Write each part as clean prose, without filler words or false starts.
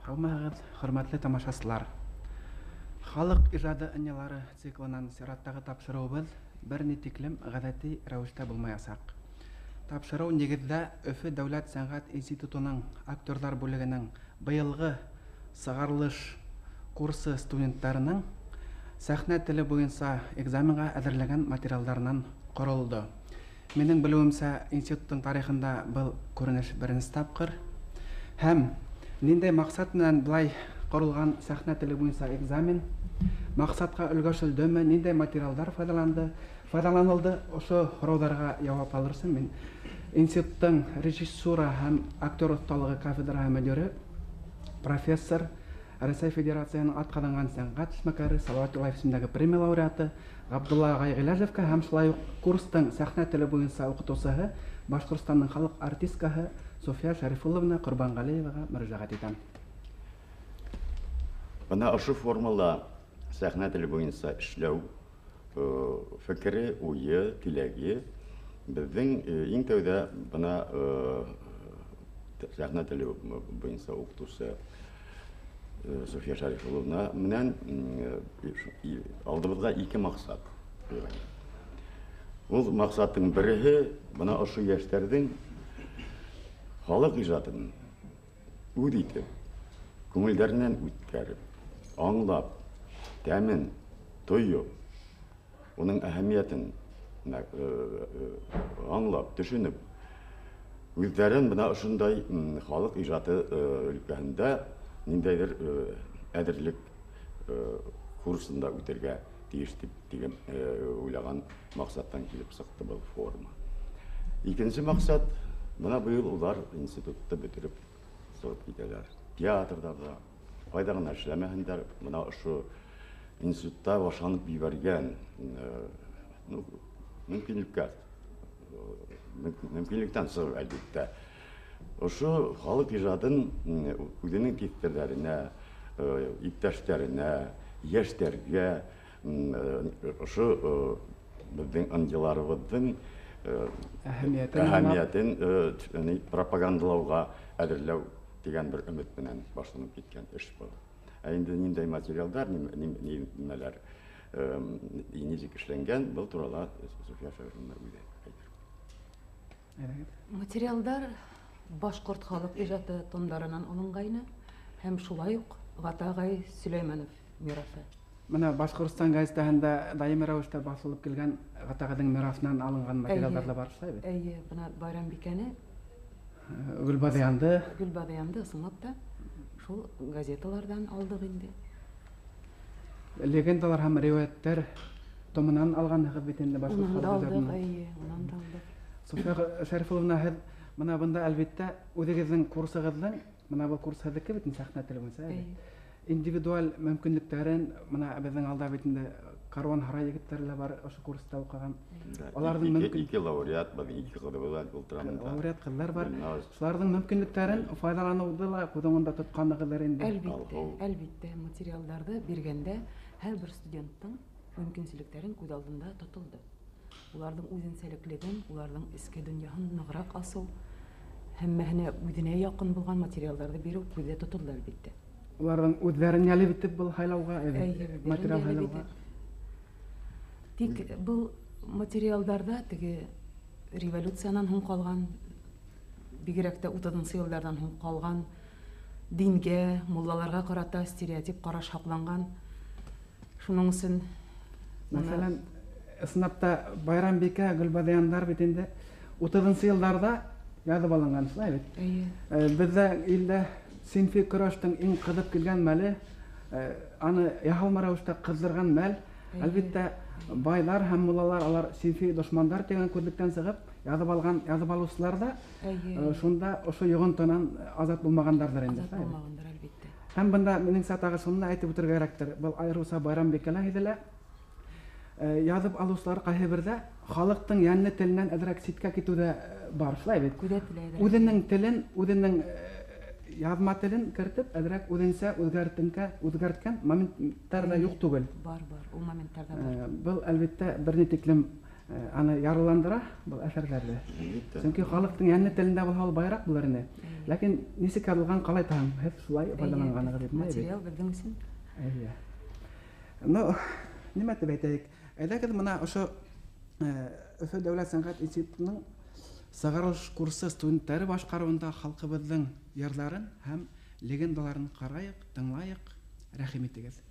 Һаумыһығыҙ, хөрмәтле тамашасылар! Халыҡ ижады ынйылары циклынан сираттағы тапшырыуыбыҙ бер ни тиклем ғәҙәти рәүештә булмаясаҡ. Тапшырыу нигеҙҙә Өфө дәүләт сәнғәт институтының актерҙар бүлегенең быйылғы сығарылыш курсы студенттарының сәхнә теле буйынса экзаменға әҙерләгән материалдарынан ҡоролдо. Минең белеүемсә, институттың тарихында был күренеш беренсе тапҡыр. Һәм ниндәй маҡсат менән былай ҡоролған сәхнә теле буйынса экзамен, маҡсатҡа өлгәшелдеме, ниндәй материалдар файҙаланылды, ошо һорауҙарға яуап алыр өсөн мин институттың режиссура һәм актер оҫталығы кафедраһы мөдире, профессор, Рәсәй Федерацияһының атҡаҙанған сәнғәт эшмәкәре, Салауат Юлаев исемендәге премия лауреаты Ғабдулла ағай Ғиләжевкә һәм шулай уҡ курстың сәхнә теле буйынса уҡытыусыһы, Башҡортостандың халыҡ артисткаһы София Шәрифулловна Ҡорбанғәлиеваға мөрәжәғәт итәм. Бына ошо формала сәхнә теле буйынса эшләү фекере, уйы, теләге беҙҙең иң тәүҙә бына сәхнә теле буйынса уҡытыусы София Шәрифулловна менән алдыбыҙға ике маҡсат ҡуйған. Ул маҡсаттың береһе бына ошо йәштәрҙең халыҡ ижадын үҙ итеп, күңелдәренән үткәреп, аңлап, тәмен тойоп, уның әһәмиәтен аңлап, төшөнөп, үҙҙәрен бына ошондай халыҡ ижады өлкәһендә ниндәйҙер әҙерлек курсында үтергә тейеш тип тигән уйлаған маҡсаттан килеп сыҡты был форма. Икенсе маҡсат, бына быйыл улар институтты бөтөрөп сығып китәләр. Театрҙарҙа ҡайҙа ғына эшләмәһендәр, бына ошо институтта башланып ебәргән мөмкинлектән сығып, әлбиттә, ошо халыҡ ижадын үҙенең тиҫтерҙәренә, иптәштәренә, йәштәргә ошо беҙҙең ынйыларыбыҙҙың әһәмиәтен пропагандалауға әҙерләү тигән бер өмөт менән башланып киткән эш был. Ә инде ниндәй материалдар, нимәләр нисек эшләнгән, был турала София Шәрифулловна үҙе әйтер. Материалдар башҡорт халыҡ ижады томдарынан алынғайны һәм шулай уҡ Ғата ағай Сөләймәнов мираҫы. Бына Башҡортостан гәзитәһендә даими рәүештә баҫылып килгән Ғата ағайҙың мираҫынан алынған материалдар ҙа бар, шулай бит? Эйе, бына Байрамбикәне, Гөлбаҙыянды. Гөлбаҙыянды ысынлап та шул газеталарҙан алдыҡ инде. Легендалар һәм риүәйәттәр томынан алғанһығыҙ бит инде башҡорт Унан да халыҡ алдыҡ, ижадынан. эйе, унан да алдыҡ. София Шәрифулловна, һеҙ бына бында әлбиттә үҙегеҙҙең курсығыҙҙың, бына был курс һеҙҙеке бит инде сәхнә теле буйынса, әйе. Эйе. Индивидуаль мөмкинлектәрен, бына беҙҙең алда бит инде Каруан һарай егеттәре лә бар, ошо курста уҡыған. Да, Уларҙың мөмкин ике лауреат бар, ике ҡыҙыбыҙ бар, ултыра бында. Лауреат ҡыҙҙар бар. Гөлназ. Шуларҙың мөмкинлектәрен файҙаланыуҙы ла күҙ уңында тотҡанығыҙҙыр инде. Әлбиттә, Алһыу. әлбиттә, материалдарҙы биргәндә һәр бер студенттың мөмкинселектәрен күҙ алдында тотолдо. Уларҙың үҙенсәлеклеген, уларҙың эске донъяһын нығыраҡ асыу, һәммәһенә үҙенә яҡын булған материалдарҙы биреү күҙҙә тотолдо әлбиттә. Уларҙың үҙҙәрен йәлеп итеп был һайлауға, Эйе, үҙҙәрен материал йәлеп һайлауға. итеп. Тик был материалдарҙа теге революциянан һуң ҡалған, бигерәк тә утыҙынсы йылдарҙан һуң ҡалған дингә, муллаларға ҡарата стереотип ҡараш һаҡланған. Шуның өсөн Мәҫәлән, ысынлап та Байрамбикә, Гөлбаҙыяндар бит инде утыҙынсы йылдарҙа яҙып алынған, шулай бит? Эйе. Беҙҙә илдә синфи көрәштең иң ҡыҙып килгән мәле, аны яһалма рәүештә ҡыҙҙырған мәл, Эйе. әлбиттә, Байлар һәм муллалар алар синфи дошмандар тигән күҙлектән сығып язып алған, язып алыусылар да шунда ошо йоғонтонан азат булмағандарҙыр инде. Азат булмағандар, әлбиттә. Һәм бында минеңсә тағы шуны әйтеп үтергә кәрәктер. Был айырыуса Байрамбикәлә һиҙелә. Язып алыусылар ҡайһы берҙә халыҡтың йәнле теленән әҙерәк ситкә китеү ҙә бар, шулай бит? Күҙәтелә әҙерәк. Үҙенең телен, үҙенең яҙма телен кертеп, әҙерәк үҙенсә үҙгәрткән моменттар ҙа юҡ түгел. Бар, бар, ул моменттар ҙа бар. Был әлбиттә бер ни тиклем аны ярлыландыра был әҫәрҙәрҙе. Әлбиттә. Сөнки халыҡтың йәнле телендә булһа ул байыраҡ булыр ине. Ләкин нисек яҙылған ҡалай таһың, һеҙ шулай файҙаланғанығыҙ бит, Материал беҙҙең өсөн. Эйе. Ну, нимә тип әйтәйек? Әйҙәгеҙ бына ошо Өфө дәүләт сәнғәт институтының сығарылыш курсы студенттары башҡарыуында халҡыбыҙҙың йырҙарын һәм легендаларын ҡарайыҡ, тыңлайыҡ, рәхим итегеҙ.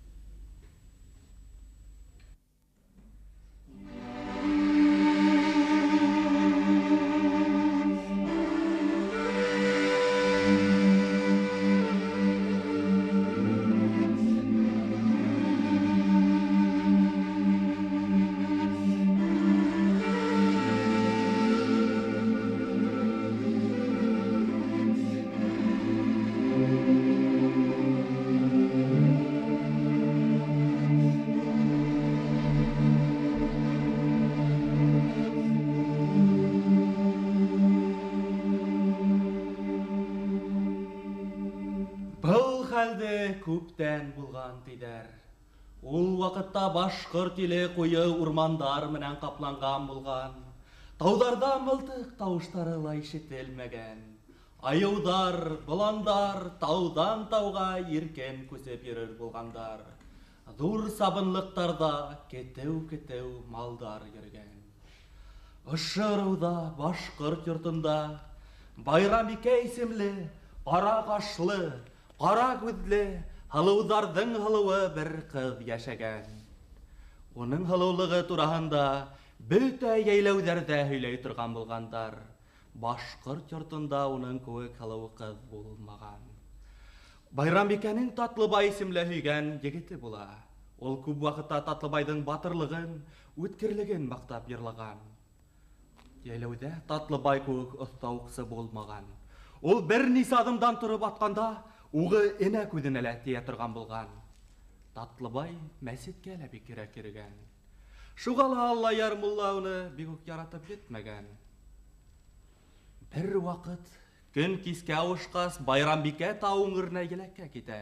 Күптән булған тиҙәр. Ул ваҡытта башҡорт иле ҡуйы урмандар менән ҡапланған булған. Тауҙарҙа мылтыҡ тауыштары ла ишетелмәгән. Айыуҙар, боландар тауҙан тауға иркен күсеп йөрөр булғандар. Ҙур сабынлыҡтарҙа кетеү-кетеү малдар йөрөгән. Ошо ырыуҙа, башҡорт йортонда Байрамбикә исемле, ҡара ҡашлы, ҡара күҙле һылыуҙарҙың һылыуы бер ҡыҙ йәшәгән. Уның һылыулығы тураһында бөтә йәйләүҙәрҙә һөйләй торған булғандар. Башҡорт йортонда уның кеүек һылыу ҡыҙ булмаған. Байрамбикәнең Татлыбай исемле һөйгән егете була. Ул күп ваҡытта Татлыбайҙың батырлығын, үткерлеген маҡтап йырлаған. Йәйләүҙә Татлыбай кеүек оҫта уҡсы булмаған. Ул бер нисә аҙымдан тороп атҡанда уғы энә күҙенә лә тейә торған булған. Татлыбай мәсеткә лә бик һирәк йөрөгән. Шуға ла Аллаяр мулла уны бик үк яратып етмәгән. Бер ваҡыт көн кискә ауышҡас, Байрамбикә тау үңгеренә еләккә китә.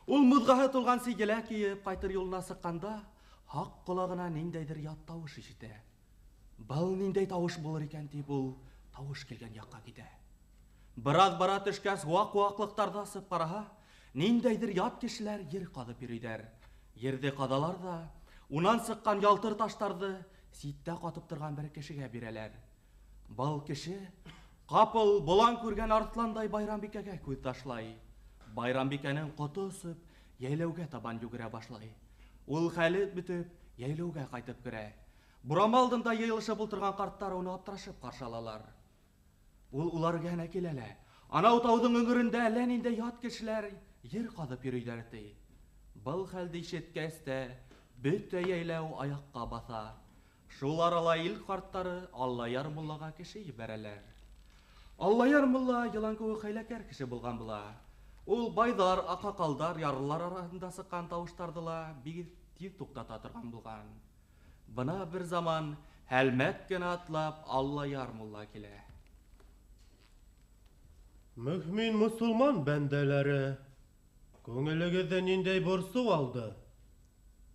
Ул муҙғаһы тулғансы еләк йыйып ҡайтыр юлына сыҡҡанда, һаҡ ҡолағына ниндәйҙер ят тауыш ишетә. Был ниндәй тауыш булыр икән тип ул тауыш килгән яҡҡа китә. Бер аҙ бара төшкәс, ваҡ-ваҡлыҡтарҙы асып ҡараһа, ниндәйҙер ят кешеләр ер ҡаҙып йөрөйҙәр. Ерҙе ҡаҙалар ҙа, унан сыҡҡан ялтыр таштарҙы ситтә ҡатып торған бер кешегә бирәләр. Был кеше ҡапыл болан күргән арыҫландай Байрамбикәгә күҙ ташлай. Байрамбикәнең ҡото осоп, йәйләүгә табан йүгерә башлай. Ул хәле бөтөп, йәйләүгә ҡайтып керә. Бурама алдында йыйылышып ултырған ҡарттар уны аптырашып ҡаршы алалар. Ул улар эргәһенә килә лә, анау тауҙың өңгөрөндә әллә ниндәй ят кешеләр ер ҡаҙып йөрөйҙәр, ти. Был хәлде ишеткәс тә бөтә йәйләү аяҡҡа баҫа. Шул арала ил ҡарттары Аллаяр муллаға кеше ебәрәләр. Аллаяр мулла йылан кеүек хәйләкәр кеше булған була. Ул байҙар, аҡһаҡалдар, ярлылар араһында сыҡҡан тауыштарҙы ла бик тиҙ туҡтата торған булған. Бына бер заман һәлмәт кенә атлап Аллаяр мулла килә. Мөһмин мосолман бәндәләре, күңелегеҙҙе ниндәй борсоу алды?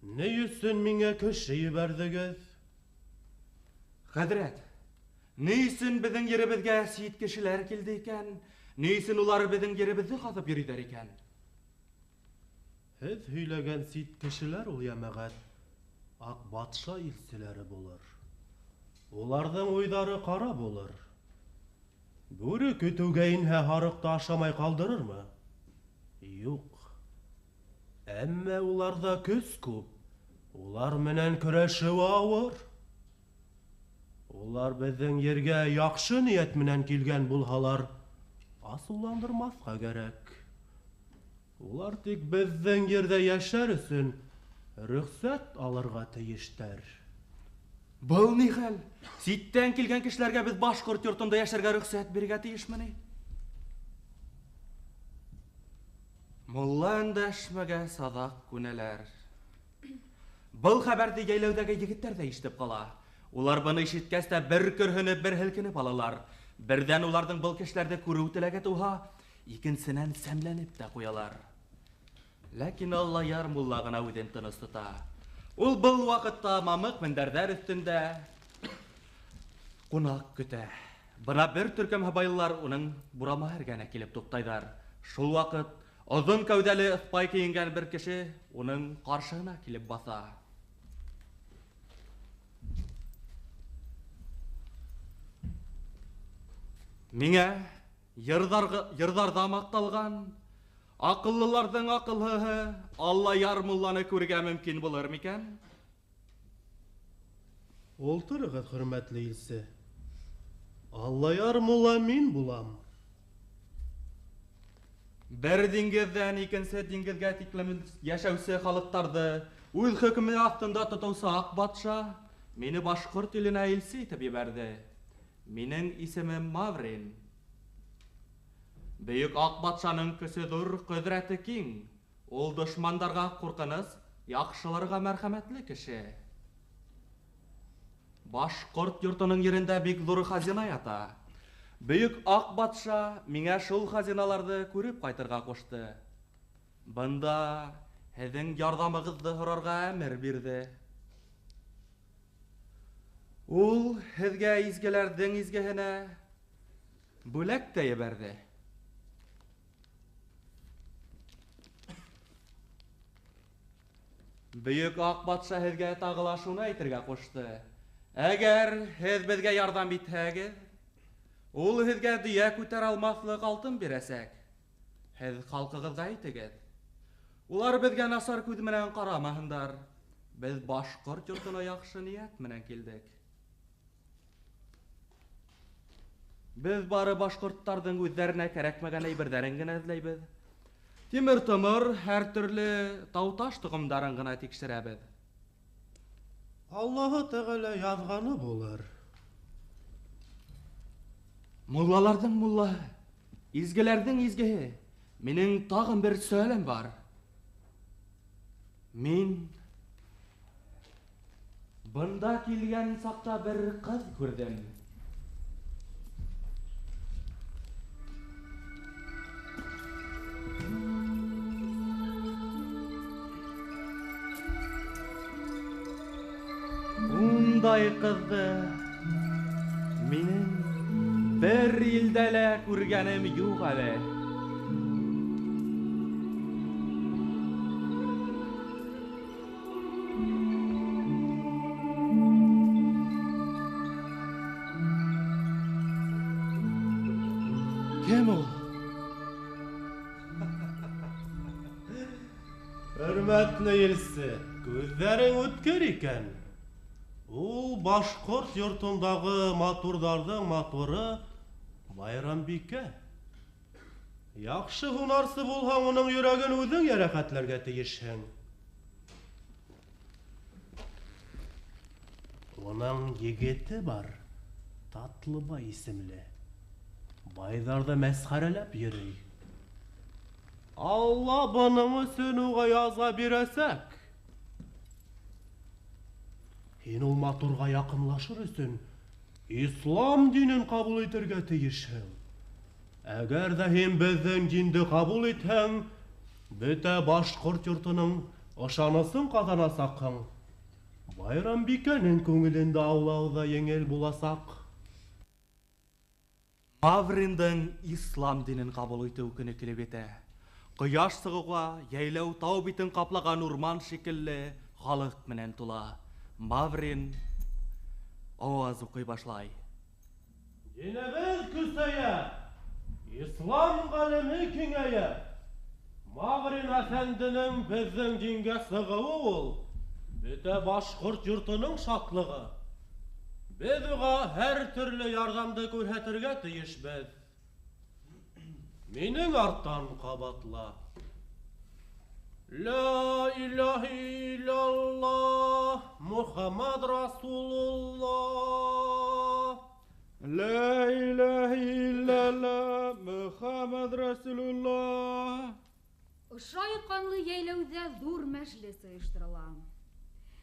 Ни өсөн миңә кеше ебәрҙегеҙ? Хәҙрәт, ни өсөн беҙҙең еребеҙгә сит кешеләр килде икән? Ни өсөн улар беҙҙең еребеҙҙе ҡаҙып йөрөйҙәр икән? Һеҙ һөйләгән сит кешеләр ул йәмәғәт Аҡ батша илселәре булыр. Уларҙың уйҙары ҡара булыр. Бүре көтөүгә инһә һарыҡты ашамай ҡалдырырмы? Юҡ. Әммә уларҙа көс күп. Улар менән көрәшеү ауыр. Улар беҙҙең ергә яҡшы ниәт менән килгән булһалар, асыуландырмаҫҡа кәрәк. Улар тик беҙҙең ерҙә йәшәр өсөн рөхсәт алырға тейештәр. Был ни хәл? Ситтән килгән кешеләргә беҙ башҡорт йортонда йәшәргә рөхсәт бирергә тейешме ни? Мулла өндәшмәгәс, аҙаҡ күнәләр. Был хәбәрҙе йәйләүҙәге егеттәр ҙә ишетеп ҡала. Улар быны ишеткәс тә бер көрһөнөп, бер һелкенеп алалар. Берҙән уларҙың был кешеләрҙе күреү теләге тыуһа, икенсенән сәмләнеп тә ҡуялар. Ләкин Аллаяр мулла ғына үҙен тыныс тота. Ул был ваҡытта мамыҡ мендәрҙәр өҫтөндә ҡунаҡ көтә. Бына бер төркөм һыбайлылар уның бурама эргәһенә килеп туҡтайҙар. Шул ваҡыт оҙон кәүҙәле ыҫпай кейенгән бер кеше уның ҡаршыһына килеп баҫа. Миңә йырҙарҙа маҡталған аҡыллыларҙың аҡыллыһы Аллаяр мулланы күрергә мөмкин булыр микән? Ултырығыҙ, хөрмәтле илсе. Аллаяр мулла мин булам. Бер диңгеҙҙән икенсе диңгеҙгә тиклем йәшәүсе халыҡтарҙы үҙ хөкөмө аҫтында тотоусы аҡ батша мине башҡорт иленә илсе итеп ебәрҙе. Минең исемем Маврин. Бөйөк аҡ батшаның көсө ҙур, ҡөҙрәте киң. Ул дошмандарға ҡурҡыныс, яҡшыларға мәрхәмәтле кеше. Башҡорт йортоноң ерендә бик ҙур хазина ята. Бөйөк аҡ батша миңә шул хазиналарҙы күреп ҡайтырға ҡушты. Бында һеҙҙең ярҙамығыҙҙы һорарға әмер бирҙе. Ул һеҙгә изгеләрҙең изгеһенә бүләк тә ебәрҙе. Бөйөк аҡ батша һеҙгә тағы ла шуны әйтергә ҡушты. Әгәр һеҙ беҙгә ярҙам итһәгеҙ, ул һеҙгә дөйә күтәрә алмаҫлыҡ алтын бирәсәк. Һеҙ халҡығыҙға әйтегеҙ. Улар беҙгә насар күҙ менән ҡарамаһындар. Беҙ башҡорт йортона яҡшы ниәт менән килдек. Беҙ бары башҡорттарҙың үҙҙәренә кәрәкмәгән әйберҙәрен генә эҙләйбеҙ. Тимер-томор, һәр төрлө тау-таш тоҡомдарын ғына тикшерәбеҙ. Аллаһы Тәғәлә яҙғаны булыр. Муллаларҙың муллаһы, изгеләрҙең изгеһе, минең тағын бер сөүәлем бар. Мин бында килгән саҡта бер ҡыҙ күрҙем. Ундай ҡыҙҙы минең бер илдә лә күргәнем юҡ әле. Кем ул? Хөрмәтле илсе, күҙҙәрең үткер икән. Ул башҡорт йортондағы матурҙарҙың матуры Байрамбикә. Яҡшы һунарсы булһаң, уның йөрәген үҙең йәрәхәтләргә тейешһең. Уның егете бар, Татлыбай исемле. Байҙарҙы мәсхәрәләп йөрөй. Алла бының өсөн уға яза бирәсәк. Һин ул матурға яҡынлашыр өсөн ислам динен ҡабул итергә тейешһең. Әгәр ҙә һин беҙҙең динде ҡабул итһәң, бөтә башҡорт йортоноң ышанысын ҡаҙанасаҡһың. Байрамбикәнең күңелен дә аулау ҙа еңел буласаҡ. Мавриндың ислам динен ҡабул итеү көнө килеп етә. Ҡояш сығыуға йәйләү тау битен ҡаплаған урман шикелле халыҡ менән тула. Маврин ауаз уҡый башлай. Динебеҙ көсәйә, ислам ғәлеме киңәйә. Маврин әфәнденең беҙҙең дингә сығыуы ул бөтә башҡорт йортоноң шатлығы. Беҙ уға һәр төрлө ярҙамды күрһәтергә тейешбеҙ. Минең арттан ҡабатла. Ла илаһа иллаллаһ, Мухаммад Расулуллаһ. Ла илаһа иллаллаһ, Мухаммад Расулуллаһ. Ошай ҡанлы йәйләүҙә ҙур мәжлес ойошторола.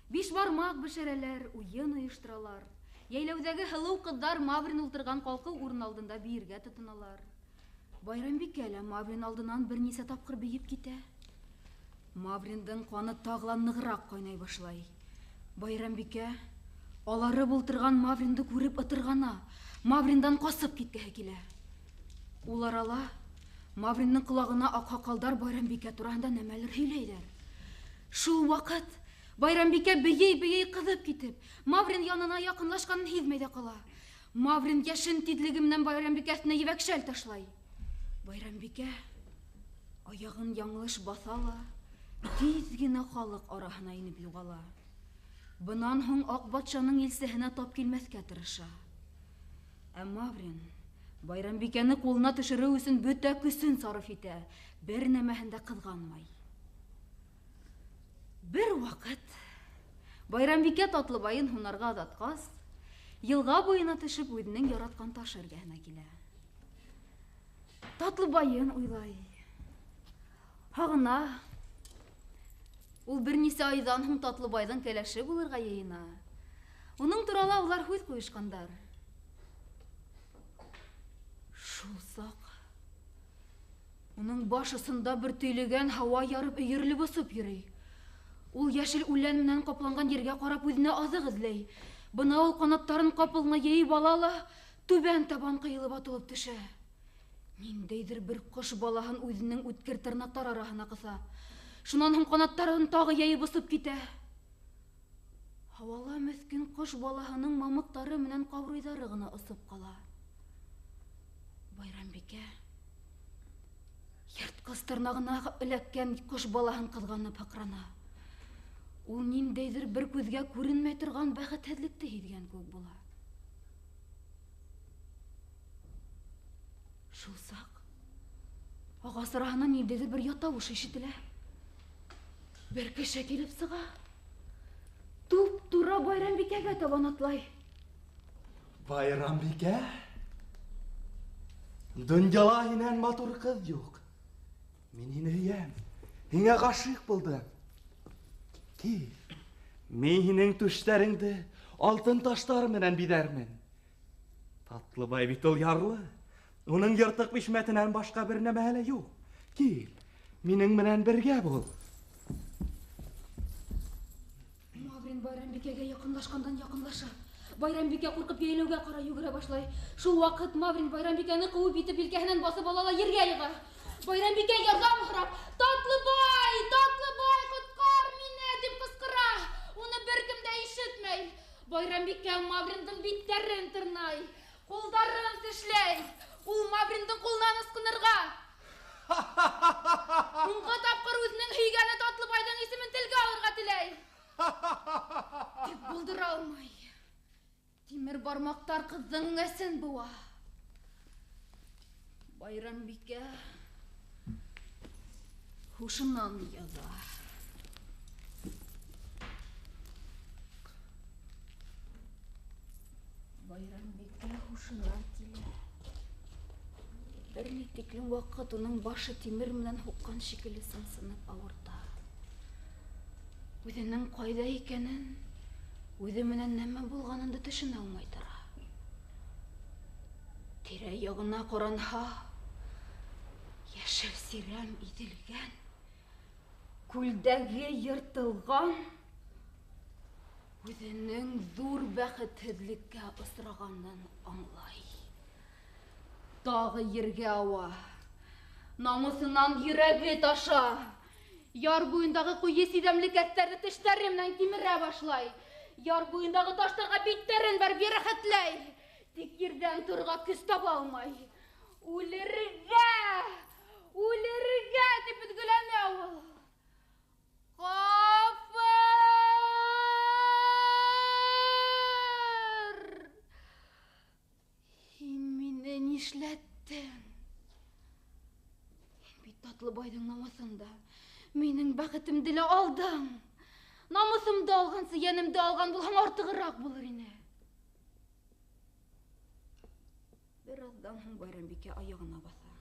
Бишбармаҡ бешерәләр, уйын ойошторалар. Йәйләүҙәге һылыу ҡыҙҙар Маврин ултырған ҡалҡыу урын алдында бейергә тотоналар. Байрамбикә лә Маврин алдынан бер нисә тапҡыр бейеп китә. Мавриндың ҡаны тағы ла нығыраҡ ҡайнай башлай. Байрамбикә аларып ултырған Мавринды күреп ытырғана, Мавриндан ҡасып киткеһе килә. Ул арала Мавриндың ҡолағына аҡһаҡалдар Байрамбикә тураһында нәмәлер һөйләйҙәр. Шул ваҡыт Байрамбикә бейей-бейей ҡыҙып китеп, Маврин янына яҡынлашҡанын һиҙмәй ҙә ҡала. Маврин йәшен тиҙлеге менән Байрамбикә өҫтөнә ебәк шәл ташлай. Байрамбикә аяғын яңылыш баҫа ла, тиҙ генә халыҡ араһына инеп юғала. Бынан һуң Аҡ батшаның илсеһенә тап килмәҫкә тырыша. Ә Маврин Байрамбикәне ҡулына төшөрөү өсөн бөтә көсөн сарыф итә, бер нәмәһен дә ҡыҙғанмай. Бер ваҡыт Байрамбикә Татлыбайын һунарға оҙатҡас, йылға буйына төшөп үҙенең яратҡан таш эргәһенә килә. Татлыбайын уйлай, һағына. Ул бер нисә айҙан һуң Татлыбайҙың кәләше булырға йыйына. Уның турала улар һүҙ ҡуйышҡандар. Шул саҡ уның баш осонда бер төйлөгән һауа ярып өйөрөлөп осоп йөрөй. Ул йәшел үлән менән ҡапланған ергә ҡарап үҙенә аҙыҡ эҙләй. Бына ул ҡанаттарын ҡапыл ғына йыйып ала ла түбән табан ҡыйылып атылып төшә. Ниндәйҙер бер ҡош балаһын үҙенең үткер тырнаҡтары араһына ҡыҫа. Шунан һуң ҡанаттарын тағы йәйеп осоп китә. Һауала меҫкен ҡош балаһының мамыҡтары менән ҡаурыйҙары ғына осоп ҡала. Байрамбикә йыртҡыс тырнағына эләккән ҡош балаһын ҡыҙғанып һыҡрана. Ул ниндәйҙер бер күҙгә күренмәй торған бәхетһеҙлекте һиҙгән кеүек була. Шул саҡ ағас араһынан ниндәйҙер бер ят тауыш ишетелә. Бер кеше килеп сыға. Туп-тура Байрамбикәгә табан атлай. Байрамбикә, донъяла һинән матур ҡыҙ юҡ. Мин һине һөйәм, һиңә ғашиҡ булдым. Кил, мин һинең түштәреңде алтын таштар менән биҙәрмен. Татлыбай бит ул ярлы. Уның йыртыҡ бишмәтенән башҡа бер нәмәһе лә юҡ. Кил, минең менән бергә бул. Маврин Байрамбикәгә яҡынлашҡандан яҡынлаша. Байрамбикә ҡурҡып йәйләүгә ҡарай йүгерә башлай. Шул ваҡыт Маврин Байрамбикәне ҡыуып етеп елкәһенән баҫып ала ла ергә йыға. Байрамбикә ярҙам һорап, "Татлыбай, Татлыбай, ҡотҡар мине!" тип ҡысҡыра. Уны бер кем дә ишетмәй. Байрамбикә Мавриндың биттәрен тырнай, ҡулдарын тешләй. Ул Мавриндың ҡулынан ысҡынырға. Һуңғы тапҡыр үҙенең һөйгәне Татлыбайҙың исемен телгә алырға теләй. Тик булдыра алмай. Тимер бармаҡтар ҡыҙҙың үңәсен быуа. Байрамбикә һушынан яҙа. Байрамбикә һушына килә. Бер ни тиклем ваҡыт уның башы тимер менән һуҡҡан шикелле сынсынып ауырта. Үҙенең ҡайҙа икәнен, үҙе менән нәмә булғанын да төшөнә алмай тора. Тирә-яғына ҡаранһа, йәшел сирәм иҙелгән, күлдәге йыртылған, үҙенең ҙур бәхетһеҙлеккә осрағанын аңлай. Тағы ергә ауа, намыҫынан йөрәге таша. Яр буйындағы ҡуйы сиҙәмле кәҫтәрҙе тештәре менән кимерә башлай. Яр буйындағы таштарға биттәрен бәреп йәрәхәтләй. Тик ерҙән торорға көс таба алмай. Үлергә, үлергә тип өҙгөләнә ул. Ҡафыр! Һин мине нишләттең? Һин бит Татлыбайҙың намыҫын да, Минең бәхетемде лә алдың. Намыҫымды алғансы, йәнемде алған булһаң артығыраҡ булыр ине. Бер аҙҙан һуң Байрамбикә аяғына баҫа.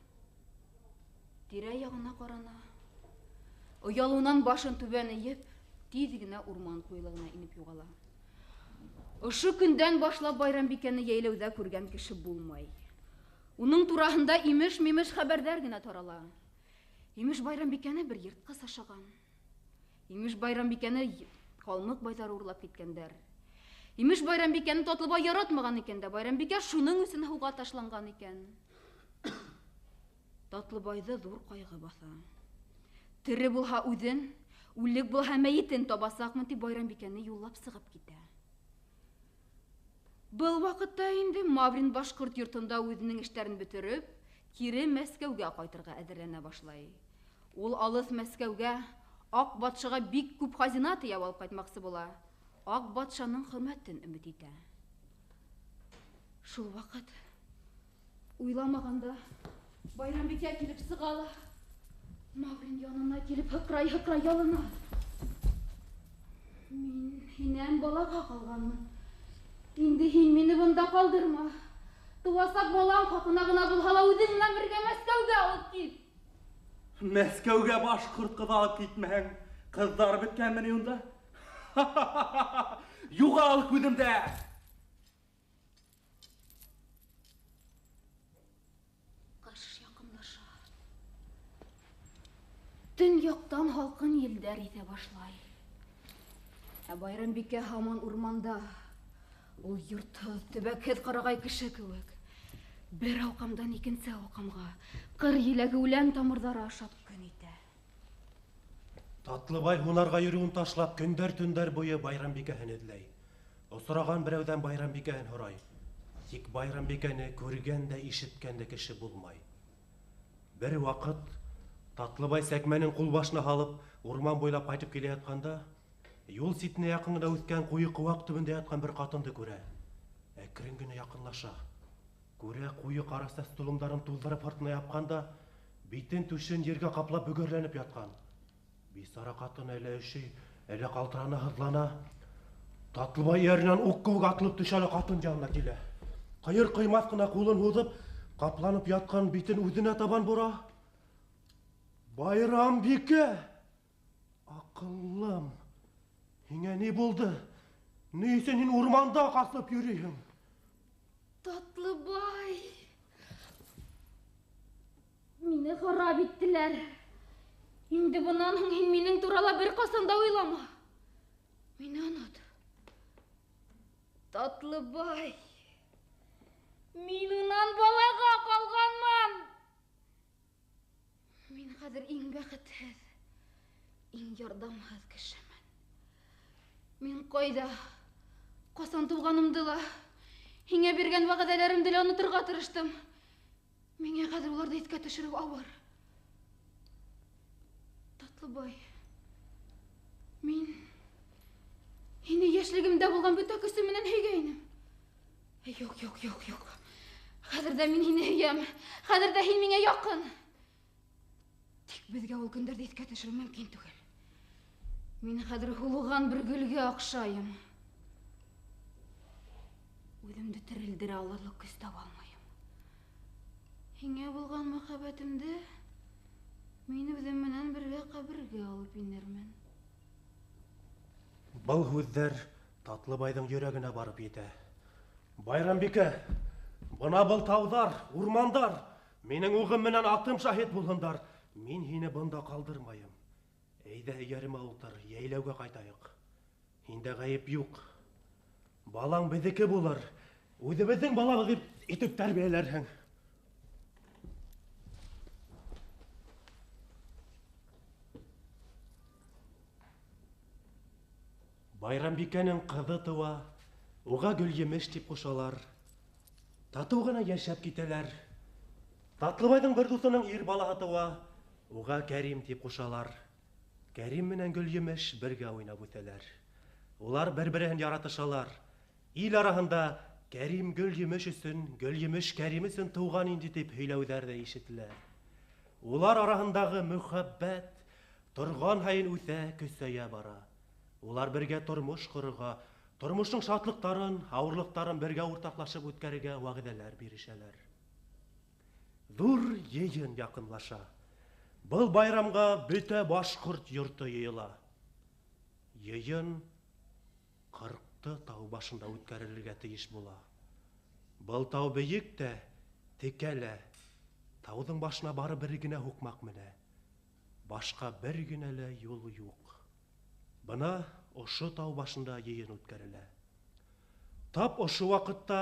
Тирә-яғына ҡарана. Оялыуынан башын түбән эйеп, тиҙ генә урман ҡуйылығына инеп юғала. Ошо көндән башлап Байрамбикәне йәйләүҙә күргән кеше булмай. Уның тураһында имеш-мимеш хәбәрҙәр генә тарала. Имеш Байрамбикәне бер йыртҡыс ашаған. Имеш Байрамбикәне ҡалмыҡ байҙары урлап киткәндәр. Имеш Байрамбикәне Татлыбай яратмаған икән дә, Байрамбикә шуның өсөн һыуға ташланған икән. Татлыбайҙы ҙур ҡайғы баҫа. Тере булһа үҙен, үлек булһа мәйетен табасаҡмын тип Байрамбикәне юллап сығып китә. Был ваҡытта инде Маврин башҡорт йортонда үҙенең эштәрен бөтөрөп, кире Мәскәүгә ҡайтырға әҙерләнә башлай. Ул алыҫ Мәскәүгә Аҡ батшаға бик күп хазина тейәп алып ҡайтмаҡсы була. Аҡ батшаның хөрмәтен өмөт итә. Шул ваҡыт уйламағанда Байрамбикә килеп сыға ла Маврин янына килеп һыҡрай-һыҡрай ялына. Мин һинән балаға ҡалғанмын. Инде һин мине бында ҡалдырма. Тыуасаҡ балаң хаҡына ғына булһа ла үҙең менән бергә Мәскәүгә алып кит. Мәскәүгә башҡорт ҡыҙы алып китмәһәң, ҡыҙҙар бөткәнме ни унда? Юғал күҙемдә! Ҡыш яҡынлаша. Төньяҡтан һалҡын елдәр иҫә башлай. Ә Байрамбикә һаман урманда. Ул йортһоҙ, төбәкһеҙ ҡарағай кеше кеүек. Бер ауҡамдан икенсе ауҡамға ҡыр еләге үлән тамырҙары ашап көн итә. Татлыбай һунарға йөрөүен ташлап, көндәр-төндәр буйы Байрамбикәһен эҙләй. Осраған берәүҙән Байрамбикәһен һорай. Тик Байрамбикәне күргән дә, ишеткән дә кеше булмай. Бер ваҡыт Татлыбай сәкмәнен ҡулбашына һалып, урман буйлап ҡайтып килә ятҡанда, юл ситенә яҡын ғына үҫкән ҡуйы ҡыуаҡ төбөндә ятҡан бер ҡатынды күрә. Әкрен генә яҡынлаша. Күрә ҡуйы ҡара сәс толомдарын туҙҙырып һыртына япҡан да, битен түшен ергә ҡаплап бөгәрләнеп ятҡан. Бисара ҡатын әллә өшөй, әллә ҡалтырана, һыҙлана. Татлыбай эйәренән уҡ кеүек атылып төшә лә ҡатын янына килә. Ҡыйыр-ҡыймаҫ ҡына ҡулын һуҙып, ҡапланып ятҡан битен үҙенә табан бора. Байрамбикә! Аҡыллым! Һиңә ни булды? Ни өсөн һин урманда ҡасып йөрөйһөң? Татлыбай! Мине харап иттеләр. Инде бынан һуң һин минең турала бер ҡасан да уйлама. Мине онот. Татлыбай! Мин унан балаға ҡалғанмын. Мин хәҙер иң бәхетһеҙ, иң ярҙамһыҙ кешемен. Мин ҡайҙа, ҡасан тыуғанымды ла, һиңә биргән вәғәҙәләремде лә оноторға тырыштым. Миңә хәҙер уларҙы иҫкә төшөрөү ауыр. Татлыбай, мин һине йәшлегемдә булған бөтә көсөм менән һөйгәйнем. Юҡ, юҡ, юҡ, юҡ. Хәҙер ҙә мин һине һөйәм. Хәҙер ҙә һин миңә яҡын. Тик беҙгә ул көндәрҙе иҫкә төшөрөү мөмкин түгел. Мин хәҙер һулыған бер гөлгә оҡшайым. Үҙемде терелдерә алырлыҡ көс таба алмайым. Һиңә булған мөхәббәтемде мин үҙем менән бергә ҡәбергә алып инермен. Был һүҙҙәр Татлыбайҙың йөрәгенә барып етә. Байрамбикә, бына был тауҙар, урмандар, минең уғым менән атым шаһит булһындар. Мин һине бында ҡалдырмайым. Әйҙә эйәремә ултыр, йәйләүгә ҡайтайыҡ. Һиндә ғәйеп юҡ. Балаң беҙҙеке булыр. Үҙебеҙҙең балабыҙ итеп тәрбиәләрһең. Байрамбикәнең ҡыҙы тыуа, уға Гөлйемеш тип ҡушалар. Татыу ғына йәшәп китәләр. Татлыбайҙың бер дуҫының ир балаһы тыуа, уға Кәрим тип ҡушалар. Кәрим менән Гөлйемеш бергә уйнап үҫәләр. Улар бер-береһен яратышалар. Ил араһында Кәрим Гөлйемеш өсөн, Гөлйемеш Кәрим өсөн тыуған инде тип һөйләүҙәр ҙә ишетелә. Улар араһындағы мөхәббәт торған һайын үҫә, көсәйә бара. Улар бергә тормош ҡорорға, тормоштоң шатлыҡтарын, ауырлыҡтарын бергә уртаҡлашып үткәрергә вәғәҙәләр бирешәләр. Ҙур йыйын яҡынлаша. Был байрамға бөтә башҡорт йорто йыйыла. Йыйын Ҡырҡты тау башында үткәрелергә тейеш була. Был тау бейек тә, текә лә. Тауҙың башына бары бер генә һуҡмаҡ менә. Башҡа бер генә лә юл юҡ. Бына ошо тау башында йыйын үткәрелә. Тап ошо ваҡытта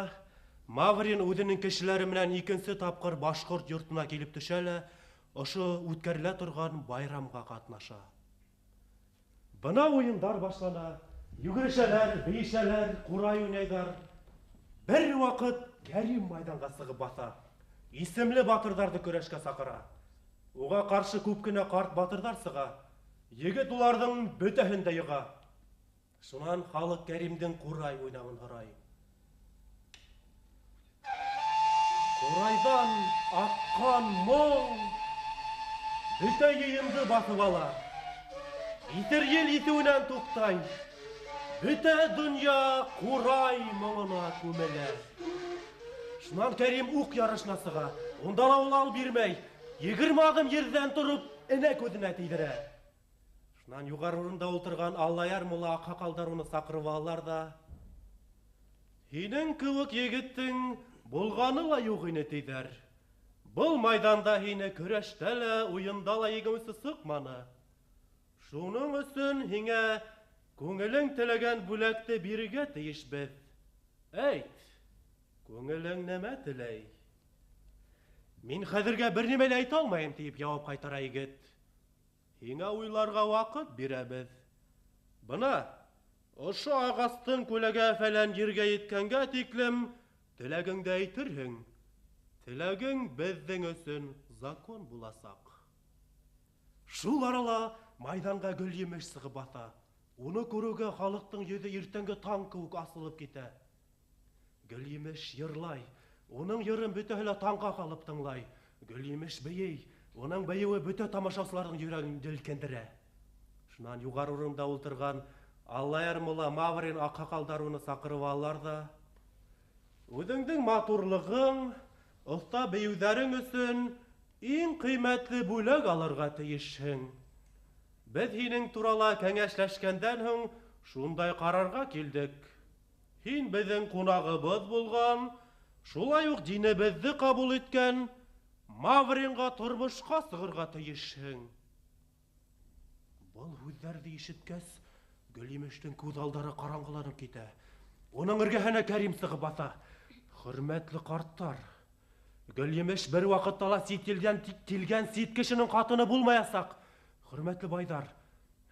Маврин үҙенең кешеләре менән икенсе тапҡыр башҡорт йортона килеп төшә лә, ошо үткәрелә торған байрамға ҡатнаша. Бына уйындар башлана. Йүгерешәләр, бейешәләр, ҡурай уйнайҙар. Бер ваҡыт Кәрим майҙанға сығып баҫа. Исемле батырҙарҙы көрәшкә саҡыра. Уға ҡаршы күп кенә ҡарт батырҙар сыға. Егет уларҙың бөтәһен дә йыға. Шунан халыҡ Кәримдең ҡурай уйнауын һорай. Ҡурайҙан аҡҡан моң бөтә йыйынды баҫып ала. Иҫер ел иҫеүенән туҡтай. Бөтә донъя ҡурай моңона күмелә. Шунан Кәрим уҡ ярышына сыға. Унда ла ул ал бирмәй. 20 аҙым ерҙән тороп, энә күҙенә тейҙерә. Шунан юғары урында ултырған Аллаяр мулла аҡһаҡалдар уны саҡырып алалар ҙа, һинең кеүек егеттең булғаны ла юҡ ине, тиҙәр. Был майҙанда һине көрәштә лә, уйында ла еңеүсе сыҡманы. Шуның өсөн һиңә күңелең теләгән бүләкте бирергә тейешбеҙ. Әйт, күңелең нәмә теләй? Мин хәҙергә бер нимә лә әйтә алмайым, тип яуап ҡайтара егет. Һиңә уйларға ваҡыт бирәбеҙ. Бына ошо ағастың күләгә фәлән ергә еткәнгә тиклем теләгеңде әйтерһең. Теләгең беҙҙең өсөн закон буласаҡ. Шул арала майҙанға Гөлйемеш сығып баҫа. Уны күреүгә халыҡтың йөҙө иртәнге таң кеүек асылып китә. Гөлйемеш йырлай. Уның йырын бөтәһе лә таңға ҡалып тыңлай. Гөлйемеш бейей. Уның бейеүе бөтә тамашасыларҙың йөрәген елкендерә. Шунан юғары урында ултырған Аллаяр мулла, Маврин аҡһаҡалдар уны саҡырып алалар ҙа, үҙеңдең матурлығың, оҫта бейеүҙәрең өсөн иң ҡиммәтле бүләк алырға тейешһең. Беҙ һинең турала кәңәшләшкәндән һуң шундай ҡарарға килдек. Һин беҙҙең ҡунағыбыҙ булған, шулай уҡ динебеҙҙе ҡабул иткән Мавринға тормошҡа сығырға тейешһең. Был һүҙҙәрҙе ишеткәс, Гөлйемештең күҙ алдары ҡараңғыланып китә. Уның эргәһенә Кәрим сығып баҫа. Хөрмәтле ҡарттар, Гөлйемеш бер ваҡытта ла сит илдән килгән сит кешенең ҡатыны булмаясаҡ. Хөрмәтле байҙар,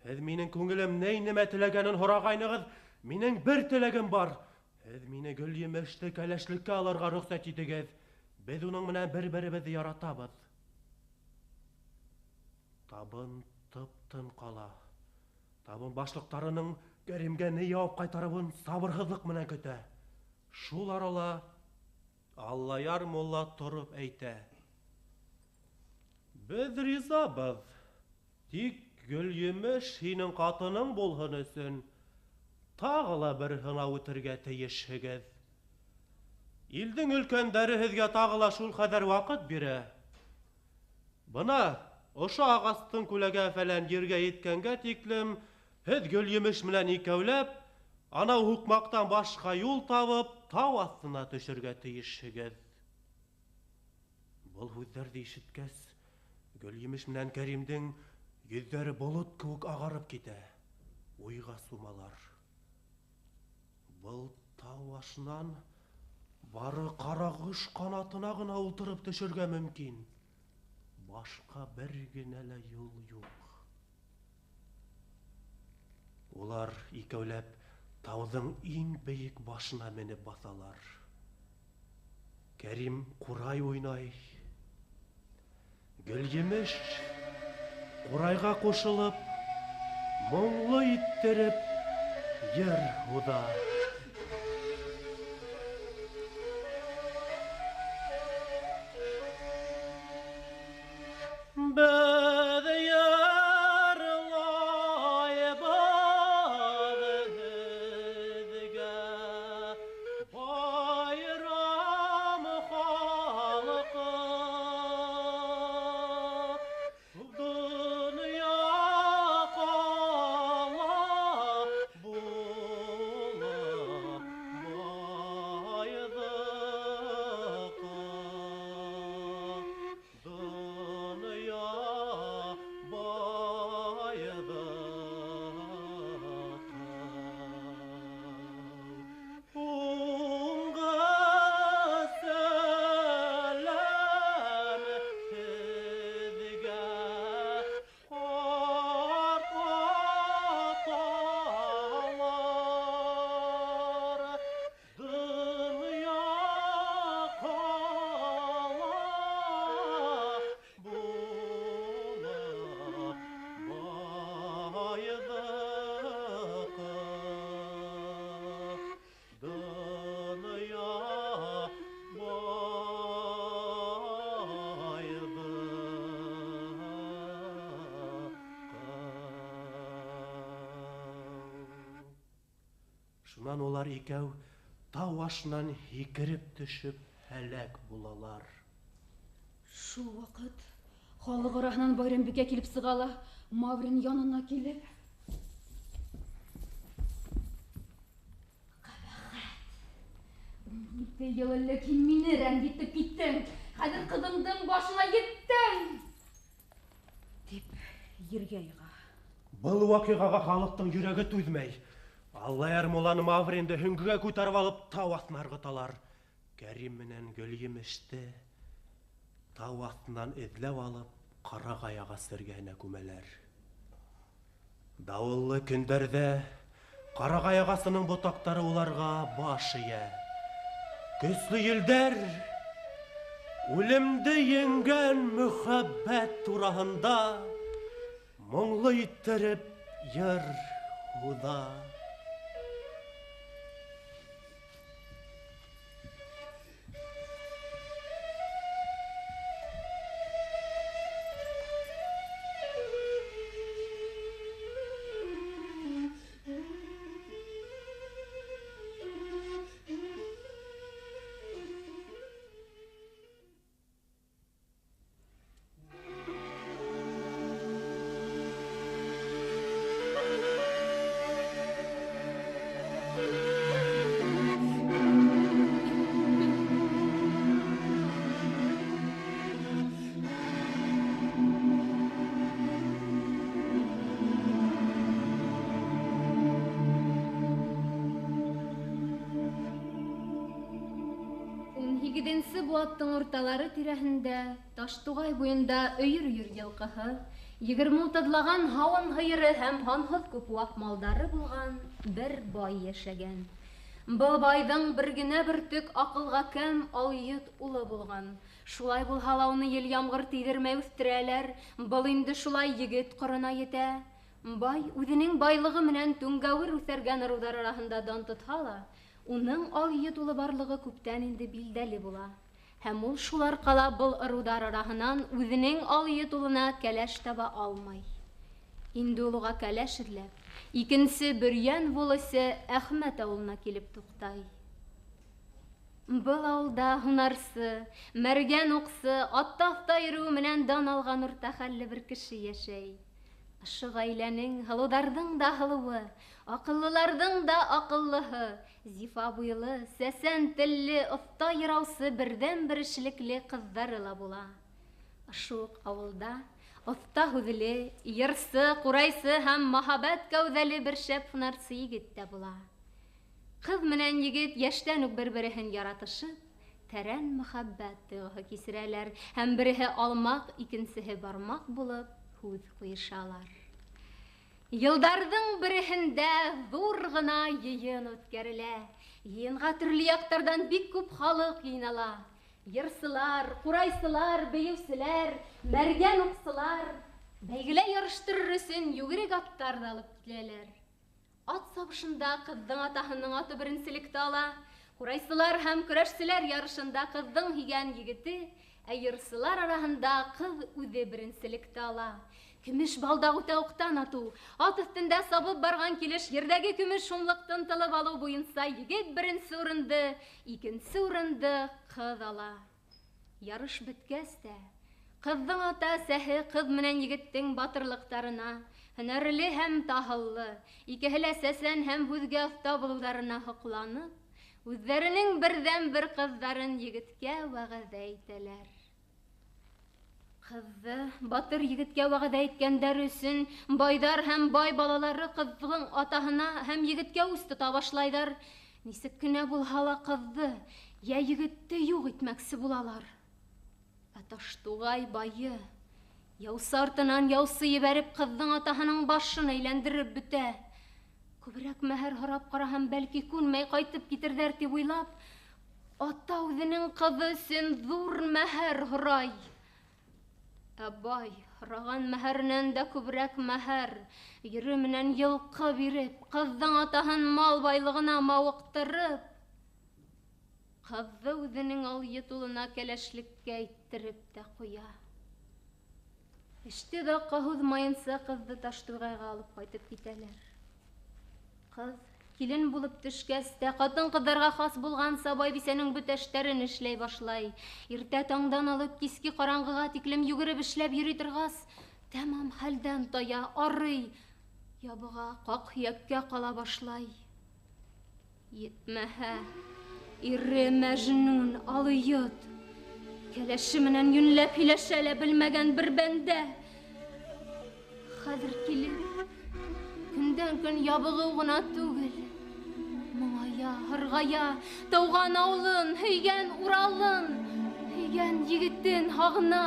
һеҙ минең күңелем ни нәмә теләгәнен һорағайнығыҙ, минең бер теләгем бар. Һеҙ мине Гөлйемеште кәләшлеккә алырға рөхсәт итегеҙ. Беҙ уның менән бер-беребеҙҙе яратабыҙ. Табын тып-тын ҡала. Табын башлыҡтарының Кәримгә ни яуап ҡайтарыуын сабырһыҙлыҡ менән көтә. Шул арала Аллаяр мулла тороп әйтә: Беҙ ризабыҙ. Тик Гөлйемеш һинең ҡатының булһын өсөн тағы ла бер һынау үтергә тейешһегеҙ. Илдең өлкәндәре һеҙгә тағы ла шул хәҙәр ваҡыт бирә. Бына ошо ағастың күләгә фәлән ергә еткәнгә тиклем һеҙ Гөлйемеш менән икәүләп анау һуҡмаҡтан башҡа юл табып тау аҫтына төшөргә тейешһегеҙ. Был һүҙҙәрҙе ишеткәс, Гөлйемеш менән Кәримдең йөҙҙәре болот кеүек ағарып китә. Уйға сумалар. Был тау башынан бары ҡарағош ҡанатына ғына ултырып төшөргә мөмкин. Башҡа бер генә лә юл юҡ. Улар икәүләп тауҙың иң бейек башына менеп баҫалар. Кәрим ҡурай уйнай. Гөлйемеш ҡурайға ҡушылып, моңло иттереп йыр һуҙа. Беҙ йырлайбыҙ. Шунан улар икәү тау ашынан һикереп төшөп һәләк булалар. Шул ваҡыт халыҡ араһынан Байрамбикә килеп сыға ла, Маврин янына килеп: "Ҡәбәхәт! 17 йыл элек һин мине рәнйетеп киттең, хәҙер ҡыҙыңдың башына еттең!" тип ергә йыға. Был ваҡиғаға халыҡтың йөрәге түҙмәй. Аллаяр мулланы Мавринды һөңгөгә күтәреп алып тау аҫтына ырғыталар. Кәрим менән Гөлйемеште тау аҫтынан эҙләп алып ҡарағай ағасы эргәһенә күмәләр. Дауыллы көндәрҙә ҡарағай ағасының ботаҡтары уларға баш эйә. Көслө елдәр үлемде еңгән мөхәббәт тураһында моңло иттереп йыр һуҙа. Һигеҙенсе быуаттың урталары тирәһендә Таштуғай буйында өйөр-өйөр йылҡыһы, 20-30лаған һауын һыйыры һәм һанһыҙ күп ваҡ малдары булған бер бай йәшәгән. Был байҙың бер генә бөртөк аҡылға кәм алйот улы булған. Шулай булһа ла уны ел-ямғыр тейҙермәй үҫтерәләр, был инде шулай егет ҡорона етә. Бай үҙенең байлығы менән түңгәүер үҫәргән ырыуҙар араһында дан тотһа ла, уның алйот улы барлығы күптән инде билдәле була. Һәм ул шул арҡала был ырыуҙар араһынан үҙенең алйот улына кәләш таба алмай. Инде ул уға кәләш эҙләп, икенсе Бөрйән волосы Әхмәт ауылына килеп туҡтай. Был ауылда һунарсы, мәргән уҡсы, атта оҫта йөрөүе менән дан алған урта хәлле бер кеше йәшәй. Ошо ғаиләнең һылыуҙарҙың да һылыуы, аҡыллыларҙың да аҡыллыһы, зифа буйлы, сәсән телле, оҫта йыраусы берҙән-бер эшлекле ҡыҙҙары ла була. Ошо уҡ ауылда оҫта һүҙле, йырсы, ҡурайсы һәм мөһабәт кәүҙәле бер шәп һунарсы егет тә була. Ҡыҙ менән егет йәштән үк бер-береһен яратышып, тәрән мөхәббәт тойғоһо кисерәләр һәм береһе алмаҡ, икенсеһе бармаҡ булып һүҙ ҡуйышалар. Йылдарҙың береһендә ҙур ғына йыйын үткәрелә. Йыйынға төрлө яҡтарҙан бик күп халыҡ йыйнала. Йырсылар, ҡурайсылар, бейеүселәр, мәргән уҡсылар бәйгелә ярыштырыр өсөн йүгерек аттар ҙа алып киләләр. Ат сабышында ҡыҙҙың атаһының аты беренселекте ала. Ҡурайсылар һәм көрәшселәр ярышында ҡыҙҙың һөйгән егете, ә йырсылар араһында ҡыҙ үҙе беренселекте ала. Көмөш балдаҡ үтә уҡтан атыу, ат өҫтөндә сабып барған килеш ерҙәге көмөш шумлыҡты ынтылып алыу буйынса егет беренсе урынды, икенсе урынды ҡыҙ ала. Ярыш бөткәс тә, ҡыҙҙың ата-әсәһе ҡыҙ менән егеттең батырлыҡтарына, һөнәрле һәм таһыллы, икеһе лә сәсән һәм һүҙгә оҫта булыуҙарына һоҡланып, үҙҙәренең берҙән-бер ҡыҙҙарын егеткә вәғәҙә итәләр. Ҡыҙҙы батыр егеткә вәғәҙә иткәндәр өсөн байҙар һәм бай балалары ҡыҙҙың атаһына һәм егеткә үс тота башлайҙар. Нисек кенә булһа ла ҡыҙҙы йә егетте юҡ итмәксе булалар. Ә Таштуғай байы яусы артынан яусы ебәреп ҡыҙҙың атаһының башын әйләндереп бөтә. Күберәк мәһәр һорап ҡараһам, бәлки күнмәй ҡайтып китерҙәр тип уйлап, ата үҙенең ҡыҙы өсөн ҙур мәһәр һорай. Ә бай һораған мәһәренән дә күберәк мәһәр, ере менән йылҡы биреп, ҡыҙҙың атаһын мал байлығына мауыҡтырып, ҡыҙҙы үҙенең алйот улына кәләшлеккә иттереп тә ҡуя. Эште оҙаҡҡа һуҙмайынса ҡыҙҙы Таштуғайға алып ҡайтып китәләр. Ҡыҙ Килен булып төшкәс тә ҡатын-ҡыҙҙарға хас булғанса байбисәнең бөтә эштәрен эшләй башлай. Иртә таңдан алып киске ҡараңғыға тиклем йүгереп эшләп йөрөй торғас, тәмам хәлдән тая, арый, ябыға, ҡаҡ һөйәккә ҡала башлай. Етмәһә, ире Мәжнүн алйот, кәләше менән йүнләп һөйләшә лә белмәгән бер бәндә. Хәҙер килеп, көндән көн ябығыу ғына түгел, моңая, һарғая, тыуған ауылын, һөйгән Уралын, һөйгән егетен һағына,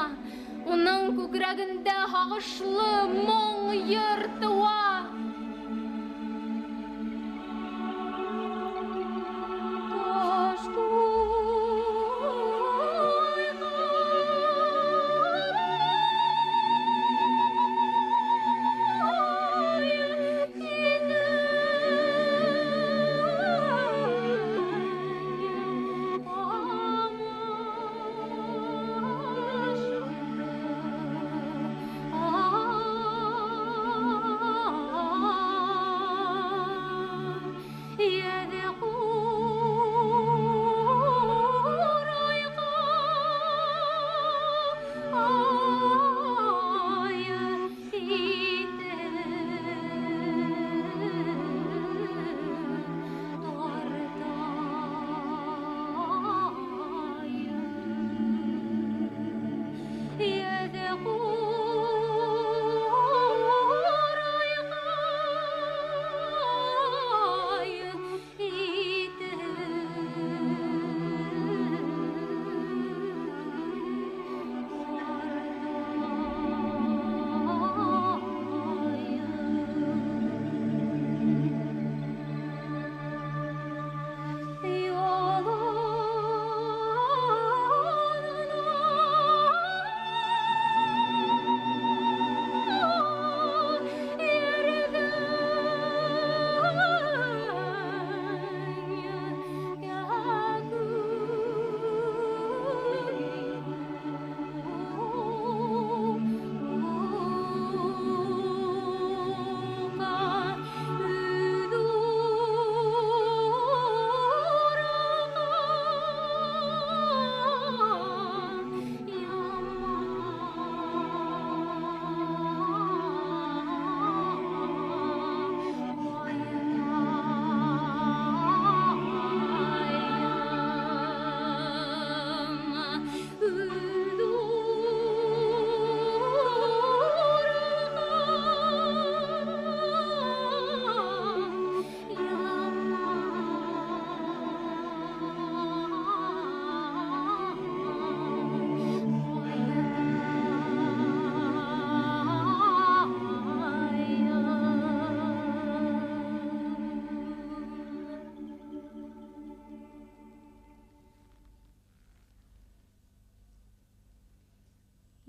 уның күкрәгендә һағышлы моң йыр тыуа.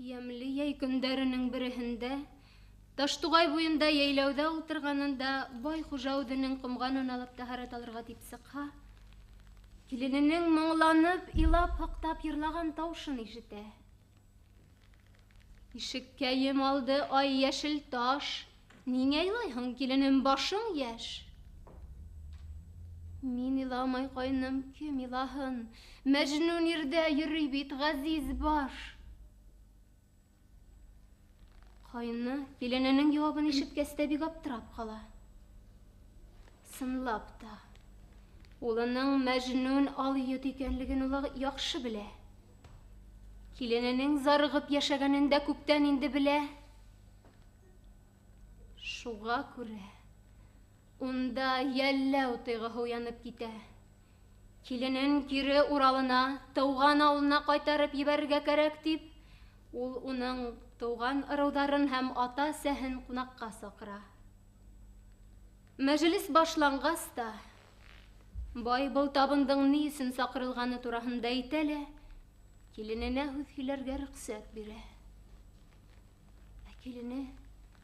Йәмле йәй көндәренең береһендә Таштуғай буйында йәйләүҙә ултырғанында бай хужа үҙенең ҡомғанын алып тәһәрәт алырға тип сыҡһа, килененең моңланып, илап, һаҡтап йырлаған тауышын ишетә. Ишеккәйем алды ай йәшел таш, ниңә илайһың, киленем, башың йәш? Мин иламай, ҡайным, кем илаһын? Мәжнүн ирҙә йөрөй бит ғәзиз баш. Ҡайны килененең яуабын ишеткәс тә бик аптырап ҡала. Сынлап та, улының Мәжнүн алйот икәнлеген ул яҡшы белә. Килененең зарығып йәшәгәнен дә күптән инде белә. Шуға күрә унда йәлләү тойғоһо уянып китә. Киленен кире Уралына, тыуған ауылына ҡайтарып ебәрергә кәрәк тип, ул уның тыуған ырыуҙарын һәм ата-әсәһен ҡунаҡҡа саҡыра. Мәжлес башланғас та, бай был табындың ни өсөн саҡырылғаны тураһында әйтә лә, килененә һүҙ һөйләргә рөхсәт бирә. Ә килене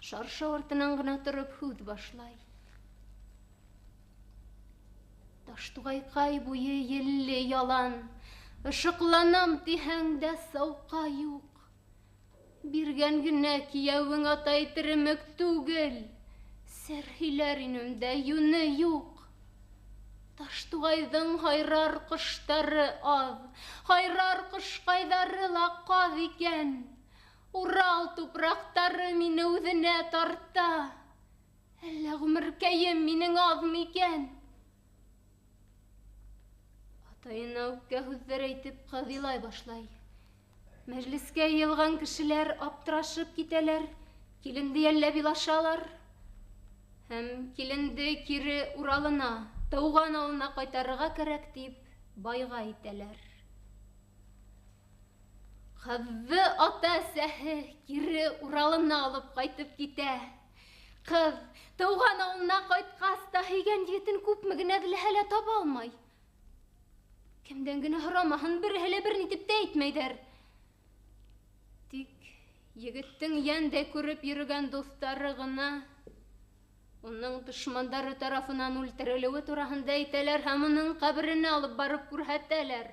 шаршау артынан ғына тороп һүҙ башлай. Таштуғайҡай буйы елле ялан, ышыҡланам тиһәң дә сауҡа юҡ. Биргән генә кейәүең атай теремек түгел, сер һөйләр инем дә йүне юҡ. Таштуғайҙың һайрар ҡоштары аҙ, һайрар ҡошҡайҙары ла ҡаҙ икән. Урал тупраҡтары мине үҙенә тарта. Әллә ғүмеркәйем минең аҙмы икән? Атайына үпкә һүҙҙәр әйтеп, ҡыҙ илай башлай. Мәжлескә йыйылған кешеләр аптырашып китәләр, киленде йәлләп илашалар. Һәм киленде кире Уралына, тыуған ауылына ҡайтарырға кәрәк тип байға әйтәләр. Ҡыҙҙы ата-әсәһе кире Уралына алып ҡайтып китә. Ҡыҙ тыуған ауылына ҡайтҡас та һөйгән егетен күпме генә эҙләһә лә таба алмай. Кемдән генә һорамаһын, береһе лә бер ни тип тә әйтмәйҙәр. Тик егеттең йәндәй күреп йөрөгән дуҫтары ғына уның дошмандары тарафынан үлтерелеүе тураһында әйтәләр һәм уның ҡәберенә алып барып күрһәтәләр.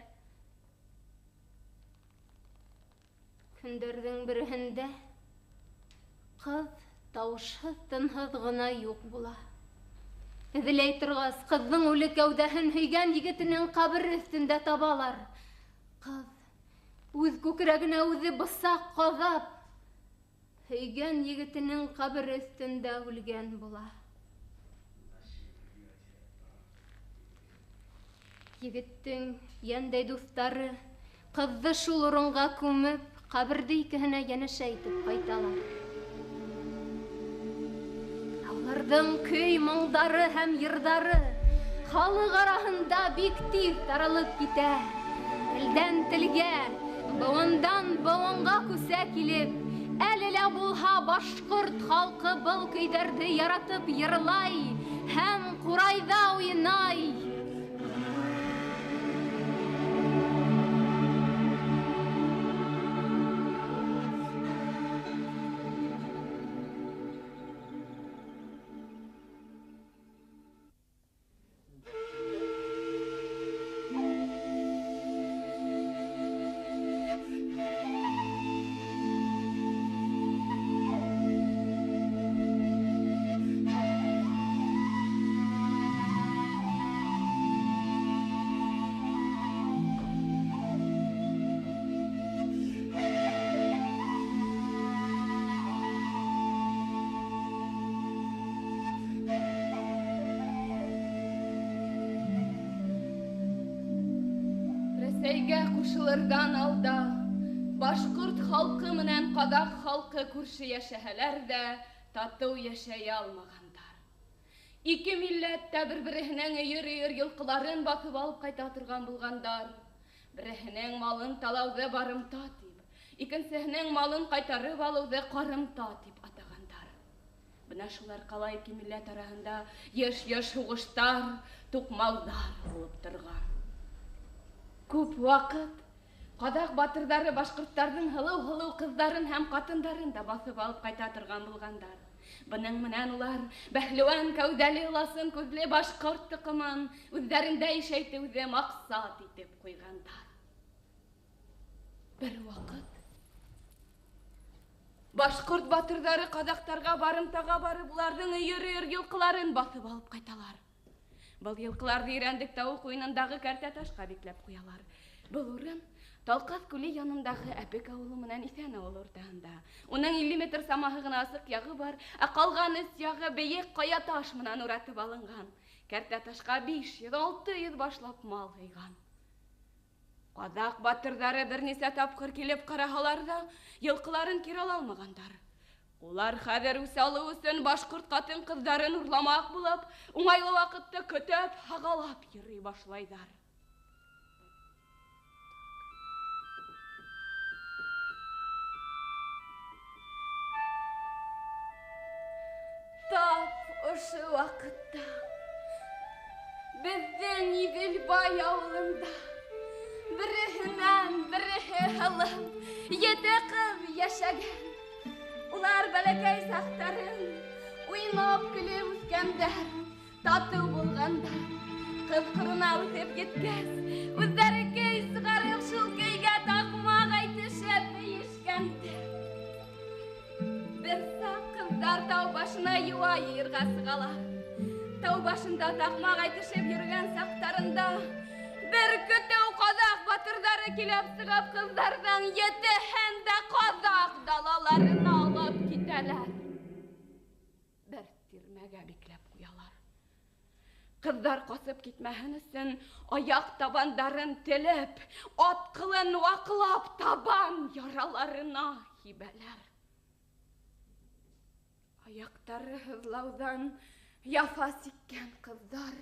Көндәрҙең береһендә ҡыҙ тауышһыҙ, тынһыҙ ғына юҡ була. Эҙләй торғас, ҡыҙҙың үле кәүҙәһен һөйгән егетенең ҡәбере өҫтөндә табалар. Ҡыҙ үҙ күкрәгенә үҙе бысаҡ ҡаҙап, һөйгән егетенең ҡәбере өҫтөндә үлгән була. Егеттең йәндәй дуҫтары ҡыҙҙы шул урынға күмеп, ҡәберҙе икеһенә йәнәшә итеп ҡайталар. Уларҙың көй моңдары һәм йырҙары халыҡ араһында бик тиҙ таралып китә. Телдән телгә, быуындан быуынға күсә килеп, әле лә булһа башҡорт халҡы был көйҙәрҙе яратып йырлай һәм ҡурайҙа уйнай. Рәсәйгә ҡушылырҙан алда башҡорт халҡы менән ҡаҙаҡ халҡы күрше йәшәһәләр ҙә татыу йәшәй алмағандар. Ике милләт тә бер-береһенең өйөр-өйөр йылҡыларын баҫып алып ҡайта торған булғандар. Береһенең малын талауҙы барымта тип, икенсеһенең малын ҡайтарып алыуҙы ҡарымта тип атағандар. Бына шулар ҡала ике милләт араһында йыш-йыш һуғыштар, туҡмауҙар булып торған. Күп ваҡыт ҡаҙаҡ батырҙары башҡорттарҙың һылыу-һылыу ҡыҙҙарын һәм ҡатындарын да баҫып алып ҡайта торған булғандар. Бының менән улар бәһлеүән кәүҙәле ыласын күҙле башҡорт тоҡомон үҙҙәрендә ишәйтеүҙе маҡсат итеп ҡуйғандар. Бер ваҡыт башҡорт батырҙары ҡаҙаҡтарға барымтаға барып, уларҙың өйөр-өйөр йылҡыларын баҫып алып ҡайталар. Был йылҡыларҙы Ирәндек тауы ҡуйынындағы кәртә ташҡа бикләп ҡуялар. Был урын Талҡаҫ күле янындағы Әпек ауылы менән Иҫән ауылы уртаһында. Уның 50 метр самаһы ғына асыҡ яғы бар, ә ҡалған өс яғы бейек ҡая таш менән уратып алынған. Кәртә ташҡа 500-600 башлап мал һыйған. Ҡаҙаҡ батырҙары бер нисә тапҡыр килеп ҡараһалар ҙа, йылҡыларын кире ала алмағандар. Улар хәҙер үс алыу өсөн башҡорт ҡатын-ҡыҙҙарын урламаҡ булып, уңайлы ваҡытты көтөп, һағалап йөрөй башлайҙар. Тап ошо ваҡытта беҙҙең Иҙелбай ауылында береһенән береһе һылыу ете ҡыҙ йәшәгән. Улар бәләкәй саҡтарын уйнап көлөп үҫкәндәр, татыу булғандар. Ҡыҙ ҡорона үҫеп еткәс, үҙҙәре көй сығарып, шул көйгә таҡмаҡ әйтешеп бейешкәндәр. Бер саҡ ҡыҙҙар тау башына йыуа йыйырға сығалар. Тау башында таҡмаҡ әйтешеп йөрөгән саҡтарында бер көтөү ҡаҙаҡ батырҙары килеп сығып, ҡыҙҙарҙың етеһен дә ҡаҙаҡ далаларына алып китәләр. Бер тирмәгә бикләп ҡуялар. Ҡыҙҙар ҡасып китмәһен өсөн аяҡ табандарын телеп, ат ҡылын ваҡлап табан яраларына һибәләр. Аяҡтары һыҙлауҙан яфа сиккән ҡыҙҙар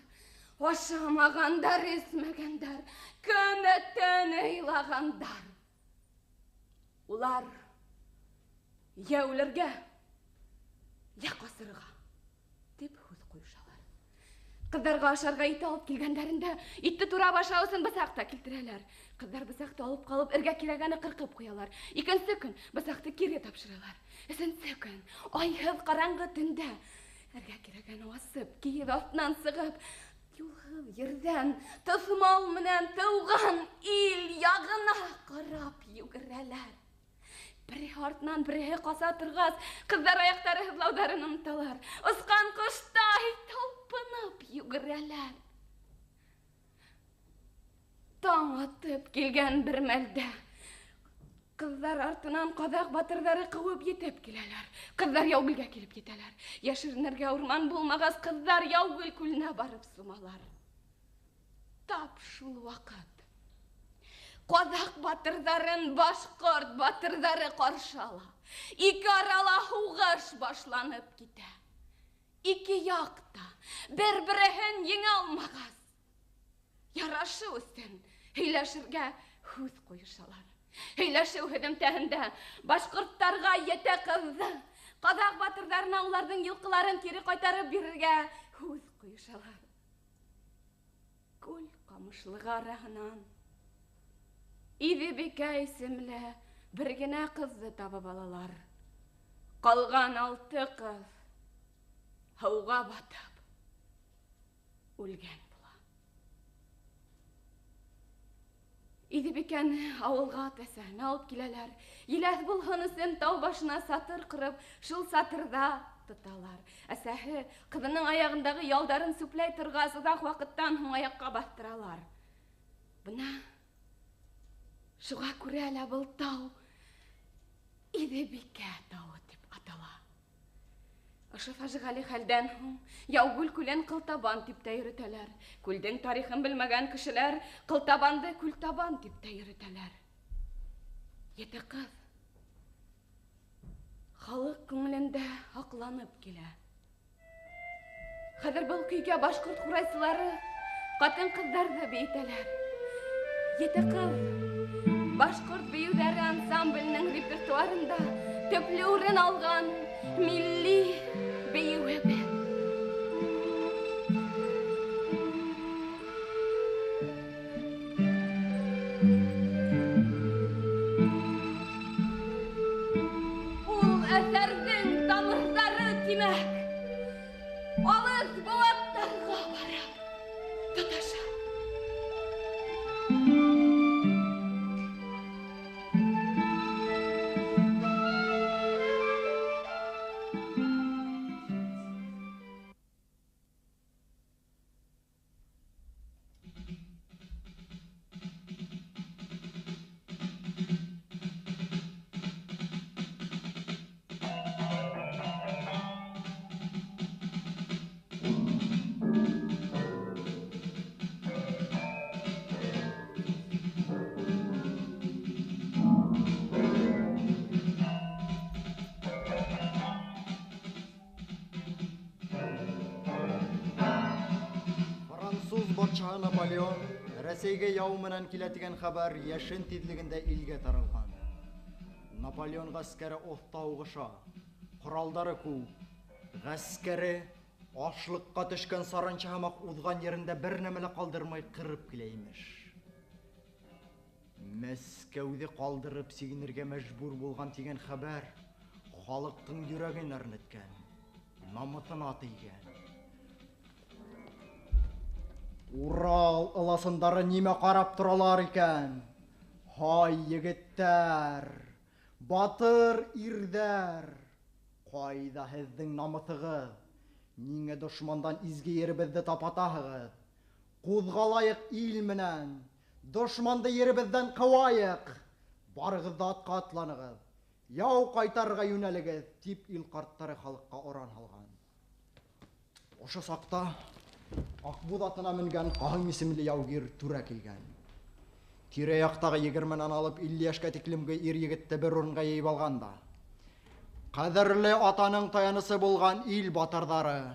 ашамағандар, эсмәгәндәр, көнө-төнө илағандар. Улар йә үлергә, йә ҡасырға тип һүҙ ҡуйышалар. Ҡыҙҙарға ашарға ит алып килгәндәрендә итте турап ашау өсөн бысаҡ та килтерәләр. Ҡыҙҙар бысаҡты алып ҡалып, эргә кирәгәне ҡырҡып ҡуялар. Икенсе көн бысаҡты кире тапшыралар. Өсөнсө көн айһыҙ ҡараңғы төндә эргә кирәгәне асып, кейеҙ аҫтынан сығып, юлһыҙ ерҙән тоҫмал менән тыуған ил яғына ҡарап йүгерәләр. Береһе артынан береһе ҡаса торғас, ҡыҙҙар аяҡтары һыҙлауҙарын оноталар. Осҡан ҡоштай талпынып йүгерәләр. Таң атып килгән бер мәлдә ҡыҙҙар артынан ҡаҙаҡ батырҙары ҡыуып етеп киләләр. Ҡыҙҙар Яугөлгә килеп етәләр. Йәшеренергә урман булмағас, ҡыҙҙар Яугөл күленә барып сумалар. Тап шул ваҡыт ҡаҙаҡ батырҙарын башҡорт батырҙары ҡаршы ала. Ике арала һуғыш башланып китә. Ике яҡ та бер-береһен еңә алмағас, ярашыу өсөн һөйләшергә һүҙ ҡуйышалар. Һөйләшеү һөҙөмтәһендә башҡорттарға ете ҡыҙҙы, ҡаҙаҡ батырҙарына уларҙың йылҡыларын кире ҡайтарып бирергә һүҙ ҡуйышалар. Күл ҡамышлығы араһынан Иҙебикә исемле бер генә ҡыҙҙы табып алалар. Ҡалған 6 ҡыҙ һыуға батып үлгән була. Иҙебикәне ауылға әсәһенә алып киләләр. Еләҫ булһын өсөн тау башына сатыр ҡороп, шул сатырҙа тоталар. Әсәһе ҡыҙының аяғындағы ялдарын сүпләй торғас, оҙаҡ ваҡыттан һуң аяҡҡа баҫтыралар. Бына шуға күрә лә был тау Иҙебикә тауы тип атала. Ошо фажиғәле хәлдән һуң Яугүл күлен Ҡылтабан тип тә йөрөтәләр. Күлдең тарихын белмәгән кешеләр Ҡылтабанды Күлтабан тип тә йөрөтәләр. Ете ҡыҙ халыҡ күңелендә һаҡланып килә. Хәҙер был көйгә башҡорт ҡурайсылары ҡатын-ҡыҙҙарҙы бейетәләр. Ете ҡыҙ башҡорт бейеүҙәре ансамбленең репертуарында төплө урын алған милли бейеүебеҙ. Ул әҫәрҙең тамырҙары, тимәк, алыҫ быуаттарға барып тоташа. Батшаһы Наполеон Рәсәйгә яу менән килә тигән хәбәр йәшен тиҙлегендә илгә таралған. Наполеон ғәскәре оҫта һуғыша, ҡоралдары күп. Ғәскәре ашлыҡҡа төшкән саранча һымаҡ уҙған ерендә бер нәмә лә ҡалдырмай ҡырып килә имеш. Мәскәүҙе ҡалдырып сигенергә мәжбүр булған тигән хәбәр халыҡтың йөрәген әрнеткән, намыҫына тейгән. Урал ыласындары нимә ҡарап торалар икән? Һай, егеттәр, батыр ирҙәр, ҡайҙа һеҙҙең намыҫығыҙ? Ниңә дошмандан изге еребеҙҙе тапатаһығыҙ? Ҡуҙғалайыҡ ил менән, дошманды еребеҙҙән ҡыуайыҡ. Барығыҙ ҙа атҡа атланығыҙ, яу ҡайтарырға йүнәлегеҙ, тип ил ҡарттары халыҡҡа оран һалған. Ошо саҡта Аҡбуҙ атына менгән Ҡаһым исемле яугир түрә килгән. Тирә-яҡтағы 20-нән алып 50 йәшкә тиклемге ир егетте бер урынға йыйып алған да, ҡәҙерле атаның таянысы булған ил батырҙары,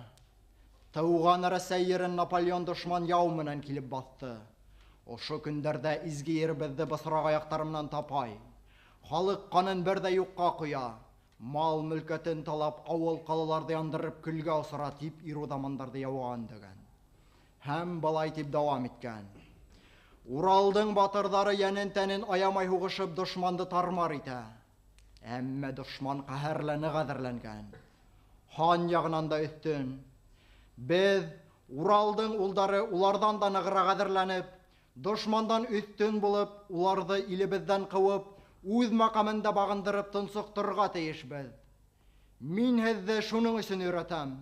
тыуған Рәсәй ерен Наполеон дошман яу менән килеп баҫты. Ошо көндәрҙә изге еребеҙҙе бысраҡ аяҡтары менән тапай, халыҡ ҡанын бер ҙә юҡҡа ҡоя, мал мөлкәтен талап, ауыл ҡалаларҙы яндырып көлгә осора, тип ир уҙамандарҙы яуға өндәгән. Һәм былай тип дауам иткән: Уралдың батырҙары йәнен тәнен аямай һуғышып дошманды тармар итә. Әммә дошман ҡәһәрле ныҡ әҙерләнгән. Һан яғынан да өҫтөн. Беҙ, Уралдың улдары, уларҙан да нығыраҡ әҙерләнеп, дошмандан өҫтөн булып, уларҙы илебеҙҙән ҡыуып, үҙ маҡамында бағындырып тонсоҡторорға тейешбеҙ. Мин һеҙҙе шуның өсөн өйрәтәм.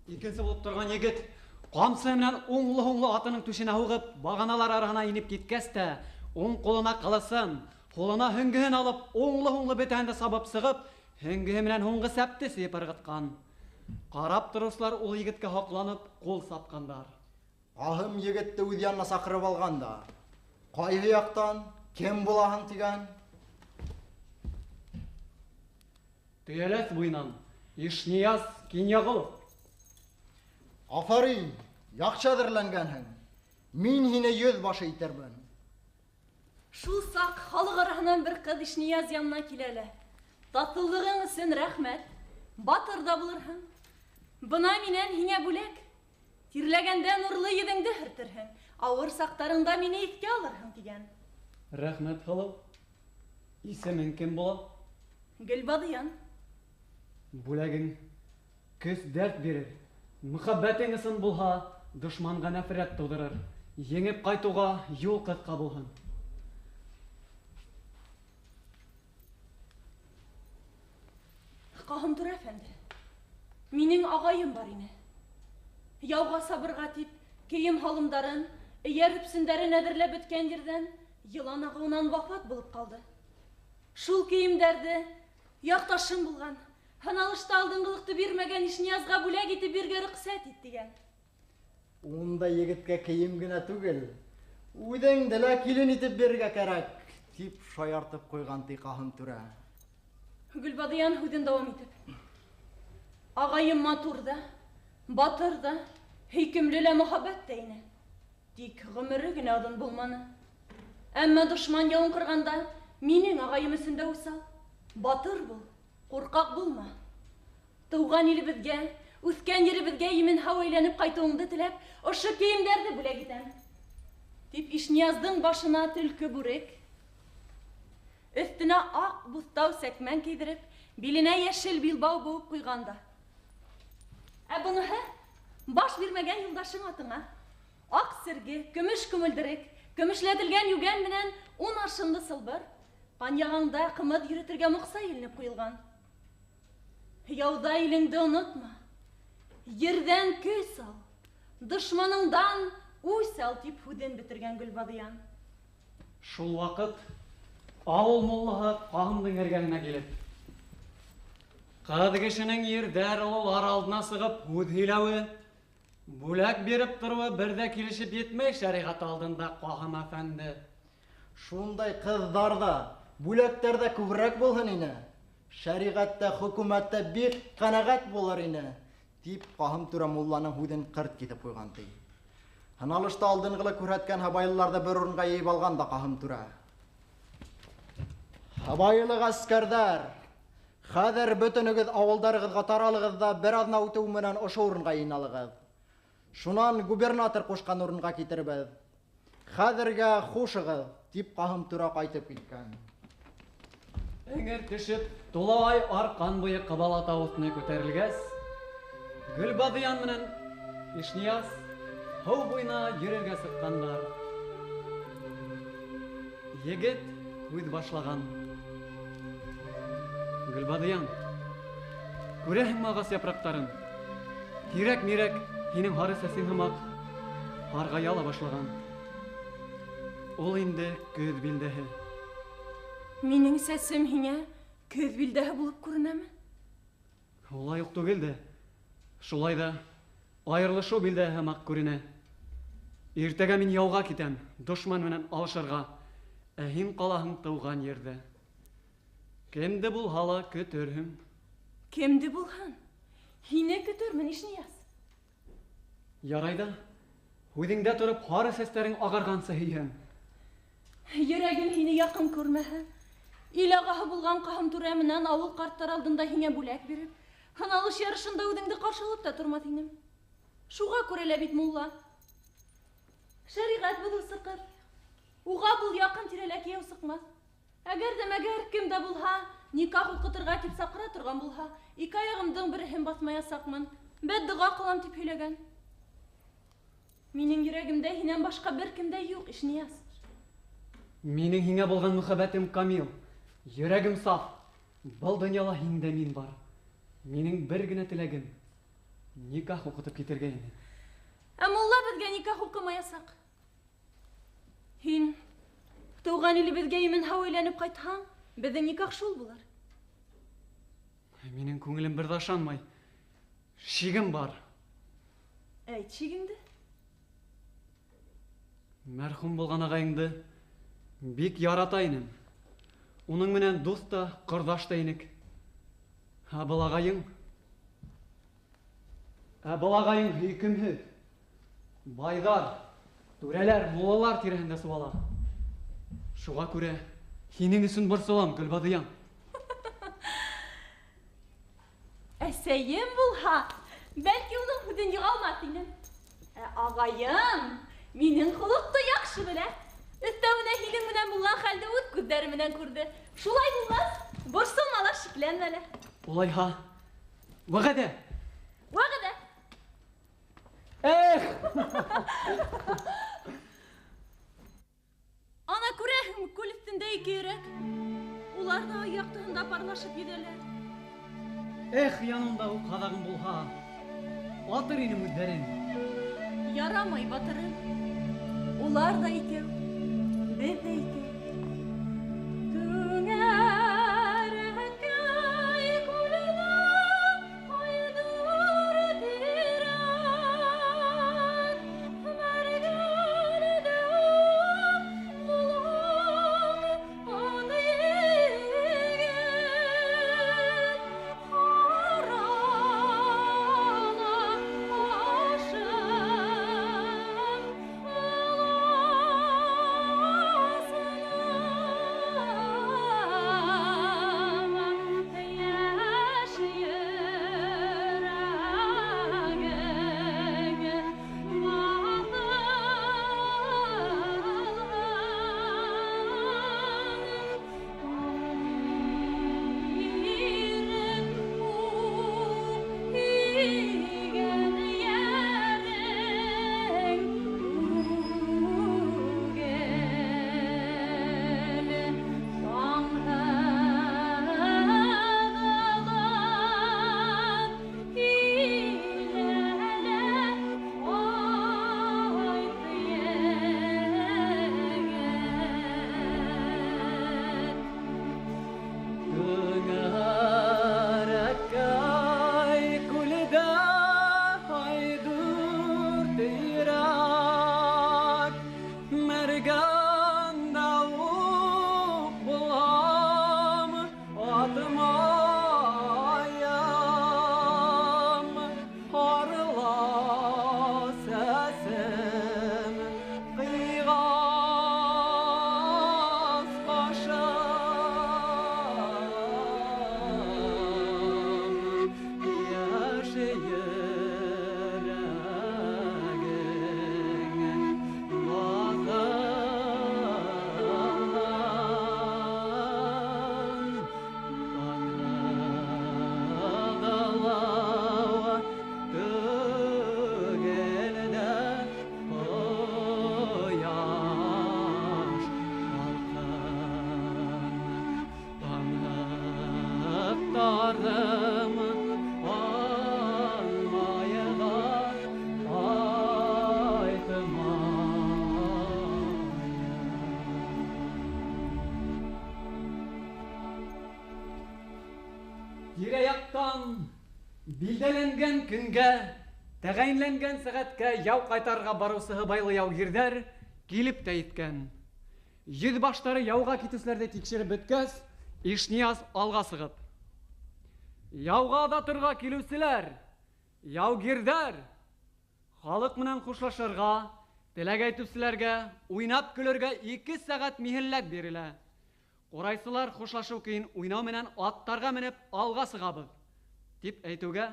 Икенсе булып торған егет ҡамсы менән уңлы-һуңлы атының түшенә һуғып, бағаналар араһына инеп киткәс тә, уң ҡулына ҡылысын, ҡулына һөңгөһөн алып, уңлы-һуңлы бөтәһен дә сабып сығып, һөңгөһө менән һуңғы сәпте сөйөп ырғытҡан. Ҡарап тороусылар ул егеткә һоҡланып ҡул сапҡандар. Ҡаһым егетте үҙ янына саҡырып алған да, ҡайһы яҡтан, кем булаһың тигән? Төйәләҫ буйынан Ишнияз Кинйәғолов. Афарин, яҡшы әҙерләнгәнһең. Мин һине йөҙ башы итермен. Шул саҡ халыҡ араһынан бер ҡыҙ Ишнияз янына килә лә: "Татлылығың өсөн рәхмәт, батыр ҙа булырһың. Бына минән һиңә бүләк. Тирләгәндә нурлы йөҙөңдө һөртөрһөң, ауыр саҡтарыңда мине иҫкә алырһың", тигән. Рәхмәт, һылыу. Исемең кем була? Гөлбаҙыян. Бүләгең көс дәрт бирер. Мөхәббәтең ысын булһа, дошманға нәфрәт тыуҙырыр. Еңеп ҡайтыуға юл ҡыҫҡа булһын. Ҡаһым Түрә әфәнде, минең ағайым бар ине. Яуға сабырға тип, кейем һалымдарын, эйәр өпсөндәрен әҙерләп бөткән ерҙән йылан ағыуынан вафат булып ҡалды. Шул кейемдәрҙе яҡташым булған, һыналышта алдынғылыҡты бирмәгән Ишниязға бүләк итеп бирергә рөхсәт ит, тигән. Ундай егеткә кейем генә түгел, үҙеңде лә килен итеп бирергә кәрәк, тип шаяртып ҡуйған ти Ҡаһым түрә. Гөлбаҙыян һүҙен дауам итеп: "Ағайым матур ҙа, батыр ҙа, һөйкөмлө лә, мөхәббәт тә ине. Тик ғүмере генә оҙон булманы. Әммә дошман яуын ҡырғанда минең ағайым өсөн дә үс ал. Батыр бул, ҡурҡаҡ булма. Тыуған илебеҙгә, үҫкән еребеҙгә имен һау әйләнеп ҡайтыуыңды теләп, ошо кейемдәрҙе бүләк итәм", тип Ишнияздың башына төлкө бүрек, өҫтөнә аҡ буҫтау сәкмән кейҙереп, биленә йәшел билбау быуып ҡуйған да. Ә быныһы баш бирмәгән юлдашың атыңа. Аҡ сергә, көмөш көмөлдөрөк, көмөшләтелгән йүгән менән 10 аршынлы сылбыр, ҡанъяғыңда ҡымыҙ йөрөтөргә моҡса эленеп ҡуйылған. Яуҙа илеңде онотма, ерҙән көс ал, дошманыңдан үс ал, тип һүҙен бөтөргән Гөлбаҙыян. Шул ваҡыт ауыл муллаһы Ҡаһымдың эргәһенә килеп, ҡыҙ кешенең ирҙәр ололар алдына сығып һүҙ һөйләүе, бүләк биреп тороуы бер ҙә килешеп етмәй шәриғәт алдында, Ҡаһым әфәнде. Шундай ҡыҙҙар ҙа, бүләктәр ҙә күберәк булһын ине. Шәриғәттә, хөкүмәттә бик ҡәнәғәт булыр ине, тип Ҡаһым түрә мулланың һүҙен ҡырт киҫеп ҡуйған ти. Һыналышта алдынғылы күрһәткән һабайлыларҙы бер урынға йыйып алған да Ҡаһым түрә: "Һабайлыҡ әскәрҙәр, хәҙер бөтөнөгөҙ ауылдарығыҙға таралығыҙ ҙа бер аҙна үтеү менән ошо урынға йыйналығыҙ. Шунан губернатор ҡушҡан урынға китербеҙ. Хәҙергә хушығыҙ", тип Ҡаһым түрә ҡайтып киткән. Эңер төшөп, тулай арҡан буйы ҡыбала тау өҫтөнә күтәрелгәс, Гөлбаҙыян менән Ишнияз һыу буйына йөрөргә сыҡҡандар. Егет һүҙ башлаған: "Гөлбаҙыян, күрәһеңме ағас япраҡтарын? Тирәк-мирәк һинең һары сәсең һымаҡ һарғая ла башлаған. Ул инде көҙ билдәһе. Минең сәсем һиңә көҙ билдәһе булып күренәме? Улай уҡ түгел дә, шулай ҙа айырылышыу билдәһе һымаҡ күренә. Иртәгә мин яуға китәм, дошман менән алышырға, ә һин ҡалаһың тыуған ерҙә. Кемде булһа ла көтөрһөң. Кемде булһын? Һине көтөрмөн, Ишнияз. Ярай ҙа, үҙеңдә тороп һары сәстәрең ағарғансы һөйһәм. Йөрәгем һине яҡын күрмәһә, ил ағаһы булған ҡаһым түрә менән ауыл ҡарттар алдында һиңә бүләк биреп, һыналыш ярышында үҙеңде ҡаршы алып та тормаҫ инем. Шуға күрә лә бит мулла. Шәриғәт боҙоусы ҡыҙ. Уға был яҡын тирәлә кейәү сыҡмаҫ. Әгәр ҙә мәгәр кем дә булһа, никах уҡытырға тип саҡыра торған булһа, ике аяғымдың береһен баҫмаясаҡмын, бәддуға ҡылам тип һөйләгән. Минең йөрәгемдә һинән башҡа бер кем дә юҡ, Ишнияз. Минең һиңә булған мөхәббәтем камил, йөрәгем саф. Был донъяла һин дә мин бар. Минең бер генә теләгем никах уҡытып китергә ине. Ә мулла беҙгә никах уҡымаясаҡ. Һин тыуған илебеҙгә имен һау әйләнеп ҡайтһаң, беҙҙең никах шул булыр. Минең күңелем бер ҙә ышанмай. Шигем бар. Әйт шигеңде. Мәрхүм булған ағайыңды бик ярата инем. Уның менән дуҫ та, ҡорҙаш та инек. Ә был ағайың, һөйкөмһөҙ. Байҙар, түрәләр, муллалар тирәһендә сыуала. Шуға күрә һинең өсөн борсолам, Гөлбаҙыян. Әсәйем булһа, бәлки уның һүҙен йыға алмаҫ инем. Ә ағайым минең холоҡто яҡшы белә. Өҫтәүенә һинең менән булған хәлде үҙ күҙҙәре менән күрҙе. Шулай булғас, борсолма ла, шикләнмә лә. Улайһа, вәғәҙә. Вәғәҙә. Эх! Ана күрәһең, күл өҫтөндә ике өйрәк. Улар ҙа ай яҡтыһында парлашып йөҙәләр. Эх, янымда уҡ һаҙағым булһа, атыр инем үҙҙәрен. Ярамай, батырым. Улар ҙа икәү, беҙ ҙә икәү. Түңәрәкәй күлдә ҡайҙыр тирәк, мәргәндә булған ат егет, ҡарала башым Tanrım, almaya Тирә-яҡтан билдәләнгән көнгә, тәғәйенләнгән сәғәткә яу ҡайтарырға барыусы һыбайлы яугирҙәр килеп тә еткән. Йөҙ баштары яуға китеүселәрҙе тикшереп бөткәс, Ишнияз алға сығып: "Яуға оҙатырға килеүселәр, яугирҙәр, халыҡ менән хушлашырға, теләк әйтеүселәргә, уйнап көлөргә 2 сәғәт миһелләт бирелә. Ҡурайсылар хушлашыу көйөн уйнау менән аттарға менеп алға сығабыҙ", тип әйтеүгә,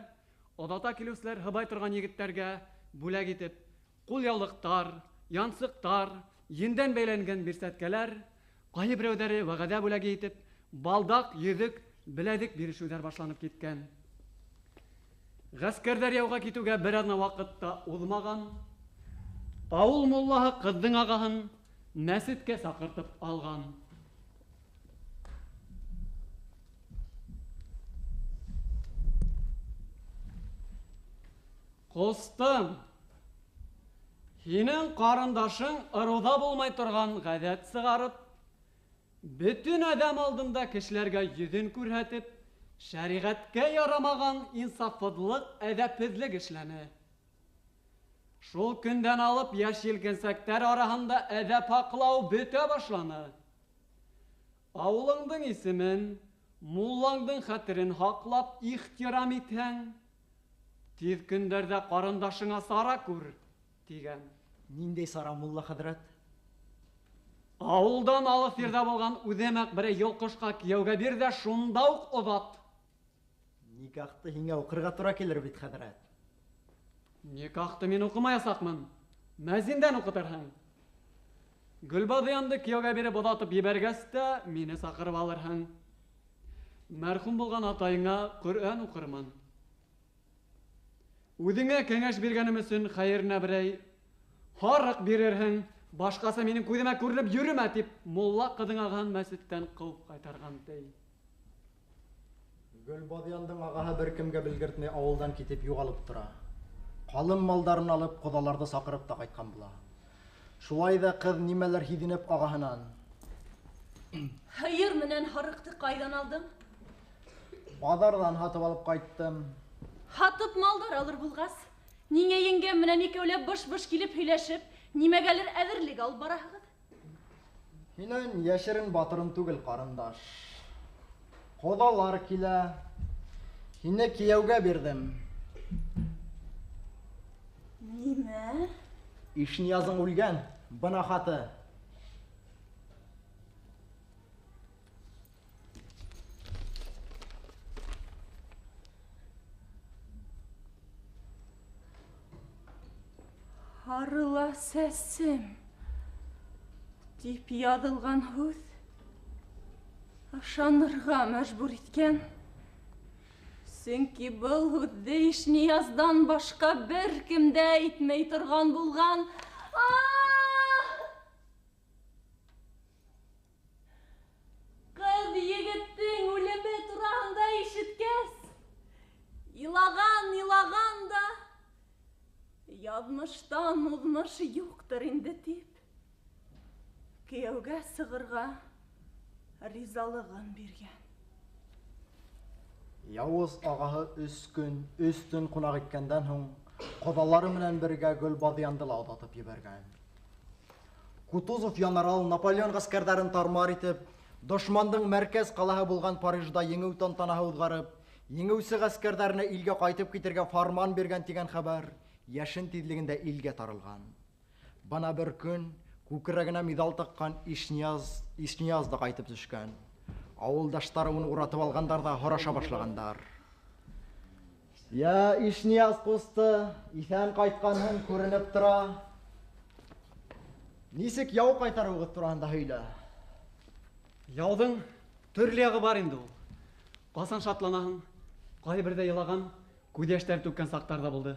оҙата килеүселәр һыбай торған егеттәргә бүләк итеп ҡулъяулыҡтар, янсыҡтар, ендән бәйләнгән бирсәткәләр, ҡайһы берәүҙәре вәғәҙә бүләге итеп балдаҡ, йөҙөк, беләҙек бирешеүҙәр башланып киткән. Ғәскәрҙәр яуға китеүгә бер аҙна ваҡыт та уҙмаған. Ауыл муллаһы ҡыҙҙың ағаһын мәсеткә саҡыртып алған. Ҡустым, һинең ҡарындашың ырыуҙа булмай торған ғәҙәт сығарып, бөтөн әҙәм алдында кешеләргә йөҙөн күрһәтеп, шәриғәткә ярамаған инсафһыҙлыҡ, әҙәпһеҙлек эшләне. Шул көндән алып йәш елкенсәктәр араһында әҙәп һаҡлау бөтә башланы. Ауылыңдың исемен, муллаңдың хәтерен һаҡлап ихтирам итһәң, тиҙ көндәрҙә ҡарындашыңа сара күр, тигән. Ниндәй сара, мулла хәҙрәт? Ауылдан алыҫ ерҙә булған үҙемәк берәй йолҡошҡа кейәүгә бир ҙә шунда уҡ оҙат. Никахты һиңә уҡырға тура килер бит, хәҙрәт. Никахты мин уҡымаясаҡмын. Мәзиндән уҡытырһың. Гөлбаҙыянды кейәүгә биреп оҙатып ебәргәс тә мине саҡырып алырһың. Мәрхүм булған атайыңа Ҡөрьән уҡырмын. Үҙеңә кәңәш биргәнем өсөн хәйеренә берәй һарыҡ бирерһең, башҡаса минең күҙемә күренеп йөрөмә, тип мулла ҡыҙың ағаһын мәсеттән ҡыуып ҡайтарған, ти. Гөлбаҙыяндың ағаһы бер кемгә белгертмәй ауылдан китеп юғалып тора. Ҡалым малдарын алып, ҡоҙаларҙы саҡырып та ҡайтҡан була. Шулай ҙа ҡыҙ нимәлер һиҙенеп ағаһынан: "Һыйыр менән һарыҡты ҡайҙан алдың?" "Баҙарҙан һатып алып ҡайттым." "Һатып малдар алыр булғас, ниңә еңгәм менән икәүләп быш-быш килеп һөйләшеп, нимәгәлер әҙерлек алып бараһығыҙ?" "Һинән йәшерен батырын түгел, ҡарындаш. Ҡоҙалар килә. Һине кейәүгә бирҙем." "Нимә?" "Ишниязың үлгән, бына хаты." "Һарыла сәсем" тип яҙылған һүҙ ышанырға мәжбүр иткән. Сөнки был һүҙҙе Ишнияздан башҡа бер кем дә әйтмәй торған булған. Ҡыҙ егеттең үлеме тураһында ишеткәс, илаған-илаған да, яҙмыштан уҙмыш юҡтыр инде тип, кейәүгә сығырға ризалығын биргән. Яуыз ағаһы 3 көн, 3 төн ҡунаҡ иткәндән һуң ҡоҙалары менән бергә Гөлбаҙыянды ла оҙатып ебәргән. Кутузов янарал Наполеон ғәскәрҙәрен тармар итеп, дошмандың мәркәз ҡалаһы булған Парижда еңеү тантанаһы уҙғарып, еңеүсе ғәскәрҙәренә илгә ҡайтып китергә фарман биргән тигән хәбәр йәшен тиҙлегендә илгә таралған. Бына бер көн күкрәгенә миҙал таҡҡан Ишнияз да ҡайтып төшкән. Ауылдаштары уны уратып алғандар ҙа һораша башлағандар. "Я, Ишнияз ҡусты, иҫән ҡайтҡанһың күренеп тора. Нисек яу ҡайтарыуығыҙ тураһында һөйлә." Яуҙың төрлө яғы бар инде ул. Ҡасан шатланаһың, ҡайһы берҙә илаған, күҙ йәштәр түккән саҡтар ҙа булды.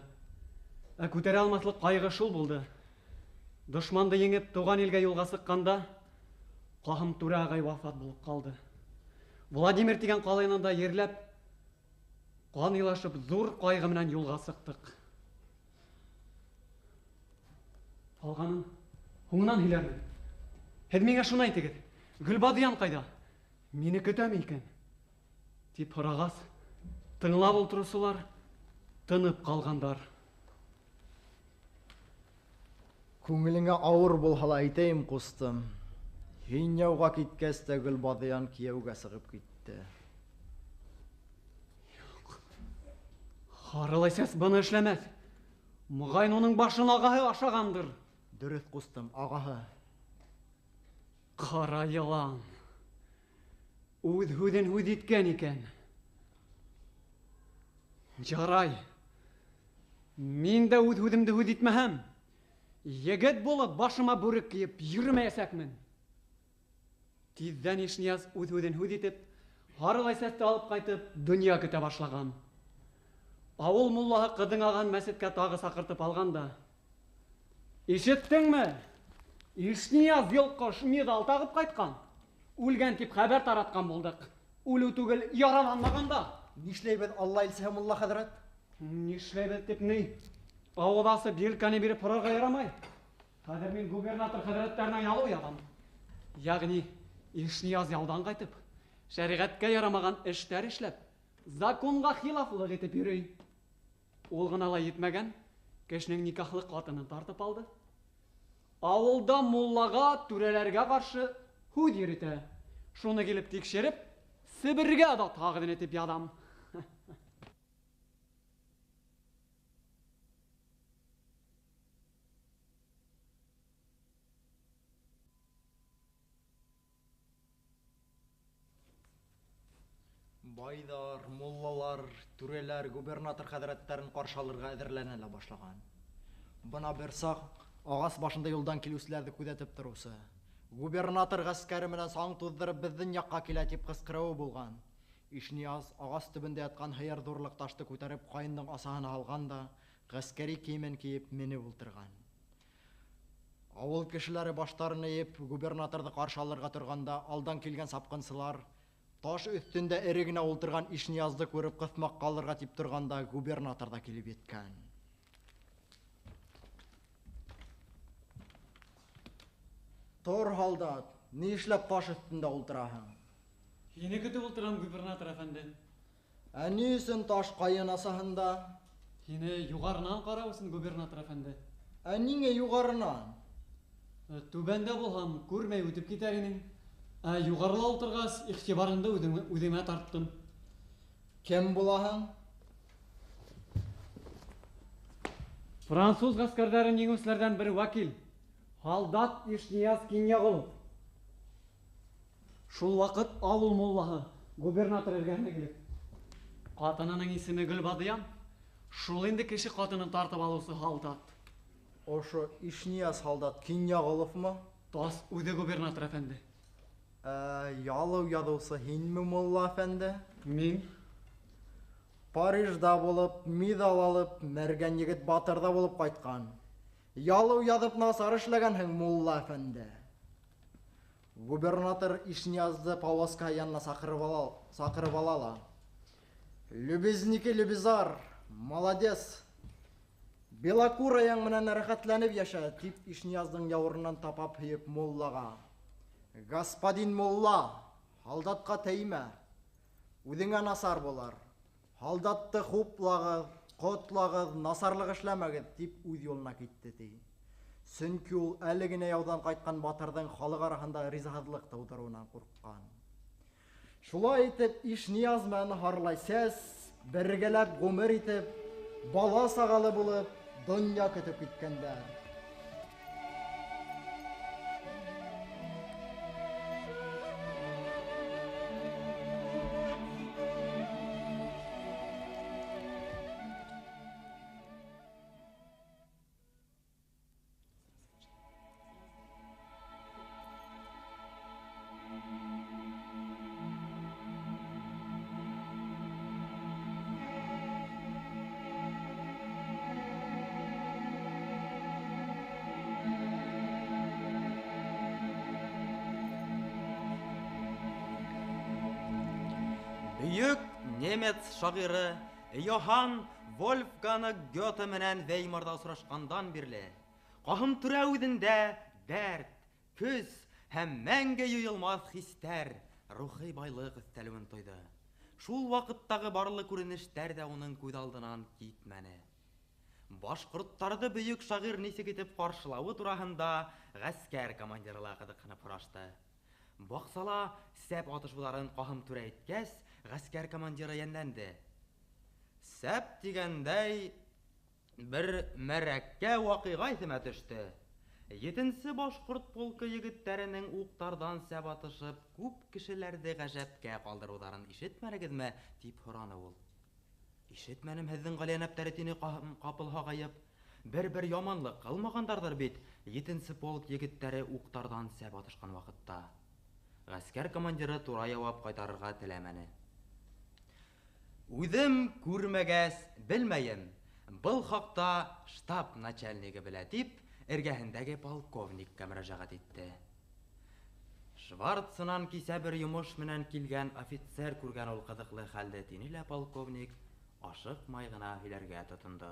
Ә күтәрә алмаҫлыҡ ҡайғы шул булды. Дошманды еңеп тыуған илгә юлға сыҡҡанда Ҡаһым Түрә ағай вафат булып ҡалды. Владимир тигән ҡала янында ерләп, ҡан илашып ҙур ҡайғы менән юлға сыҡтыҡ. Ҡалғанын һуңынан һөйләрмен. Һеҙ миңә шуны әйтегеҙ: Гөлбаҙыян ҡайҙа? Мине көтәме икән? Тип һорағас, Тыңлап ултырыусылар тынып ҡалғандар. Күңелеңә ауыр булһа ла әйтәйем, ҡустым. Һин яуға киткәс тә Гөлбаҙыян кейәүгә сығып китте. Юҡ. Һарылай Сәс быны эшләмәҫ. Моғайын уның башын ағаһы ашағандыр. Дөрөҫ, ҡустым, ағаһы. Ҡара йылан. Үҙ һүҙен һүҙ иткән икән. Ярай. Мин дә үҙ һүҙемде һүҙ итмәһәм, егет булып башыма бүрек кейеп йөрөмәйәсәкмен. Тиҙҙән Ишнияз үҙ һүҙен һүҙ итеп, Һарылай Сәсте алып ҡайтып, донъя көтә башлаған. Ауыл муллаһы ҡыҙҙың ағаһын мәсеткә тағы саҡыртып алған да: "Ишеттеңме? Ишнияз йолҡош миҙал тағып ҡайтҡан. Үлгән тип хәбәр таратҡан булдыҡ. Үлеү түгел, яраланмаған да." Нишләйбеҙ, Алла илсеһе мулла хәҙрәт? Нишләйбеҙ тип ни? Ауыҙ асып елкәне биреп һорарға ярамай. Хәҙер мин губернатор хәҙрәттәренә ялыу яҙам. Йәғни Ишнияз яуҙан ҡайтып, шәриғәткә ярамаған эштәр эшләп, законға хилафлыҡ итеп йөрөй. Ул ғына ла етмәгән, кешенең никахлы ҡатынын тартып алды. Ауылда муллаға, түрәләргә ҡаршы һүҙ йөрөтә. Шуны килеп тикшереп, Себергә ҙа тағын итеп яҙам. Байҙар, муллалар, түрәләр губернатор хәҙрәттәрен ҡаршы алырға әҙерләнә лә башлаған. Бына бер саҡ ағас башында юлдан килеүселәрҙе күҙәтеп тороусы губернатор ғәскәре менән саң туҙҙырып беҙҙең яҡҡа килә тип ҡысҡырыуы булған. Ишнияз ағас төбөндә ятҡан һыйыр ҙурлыҡ ташты күтәреп ҡайындың асаһына һалған да ғәскәри кейемен кейеп менеп ултырған. Ауыл кешеләре баштарын эйеп губернаторҙы ҡаршы алырға торғанда алдан килгән сапҡынсылар таш өҫтөндә эре генә ултырған Ишниязды күреп ҡыҫмаҡҡа алырға тип торғанда губернатор ҙа килеп еткән. Тор, һалдат, ни эшләп таш өҫтөндә ултыраһың? Һине көтөп ултырам, губернатор әфәнде. Ә ни өсөн таш ҡайын асаһында? Һине юғарынан ҡарау өсөн, губернатор әфәнде. Ә ниңә юғарынан? Түбәндә булһам, күрмәй үтеп китәр инең. Ә юғарыла ултырғас, иғтибарыңды үҙемә тарттым. Кем булаһың? Француз ғәскәрҙәрен еңеүселәрҙән бер вәкил. Һалдат Ишнияз Кинйәғолов. Шул ваҡыт ауыл муллаһы губернатор эргәһенә килеп, ҡатынының исеме Гөлбаҙыян, шул инде кеше ҡатынын тартып алыусы һалдат. Ошо Ишнияз һалдат Кинйәғоловмы? Тас үҙе, губернатор әфәнде. Ялыу яҙыусы һинме, мулла әфәнде? Мин. Парижда булып, миҙал алып, мәргән егет батырҙа булып ҡайтҡан. Ялыу яҙып насар эшләгәнһең, мулла әфәнде. Губернатор Ишниязды повозка янына саҡырып ала ла. Любезники любезар, молодец. Белокураяң менән рәхәтләнеп йәшә, тип Ишнияздың яурынынан тапап һөйөп муллаға. Господин мулла, һалдатҡа теймә, үҙеңә насар булыр. Һалдатты хуплағыҙ, ҡотлағыҙ, насарлыҡ эшләмәгеҙ, тип үҙ юлына китте, ти. Сөнки ул әле генә яуҙан ҡайтҡан батырҙың халыҡ араһында ризаһыҙлыҡ тыуҙырыуынан ҡурҡҡан. Шулай итеп Ишнияз менән Һарылай Сәс бергәләп ғүмер итеп, бала сағалы булып, донъя көтөп киткәндәр. Бөйөк немец шағиры Йоһанн Вольфганг Гёте менән Веймарҙа осрашҡандан бирле Ҡаһымтүрә үҙендә дәрт, көс һәм мәңге юйылмаҫ хистәр, рухи байлыҡ өҫтәлеүен тойҙо. Шул ваҡыттағы барлы күренештәр ҙә уның күҙ алдынан китмәне. Башҡорттарҙы бөйөк шағир нисек итеп ҡаршылауы тураһында ғәскәр командиры ла ҡыҙыҡһынып һорашты. Баҡсала сәп атышыуҙарын Ҡаһым түрә әйткәс, ғәскәр командиры йәнләнде. Сәп тигәндәй бер мәрәккә ваҡиға иҫемә төштө. Етенсе башҡорт полкы егеттәренең уҡтарҙан сәп атышып, күп кешеләрҙе ғәжәпкә ҡалдырыуҙарын ишетмәнегеҙме, тип һораны ул. Ишетмәнем һеҙҙең ғалиәнәптәре, тине Ҡаһым ҡапыл һағайып. Бер-бер яманлыҡ ҡылмағандарҙыр бит етенсе полк егеттәре уҡтарҙан сәп атышҡан ваҡытта. Ғәскәр командиры тура яуап ҡайтарырға теләмәне. Үҙем күрмәгәс, белмәйем. Был хаҡта штаб начальнигы белә, тип, эргәһендәге полковникка мөрәжәғәт итте. Шварцынан кисә бер йомош менән килгән офицер күргән ул ҡыҙыҡлы хәлде, тине лә полковник ашыҡмай ғына һөйләргә тотондо.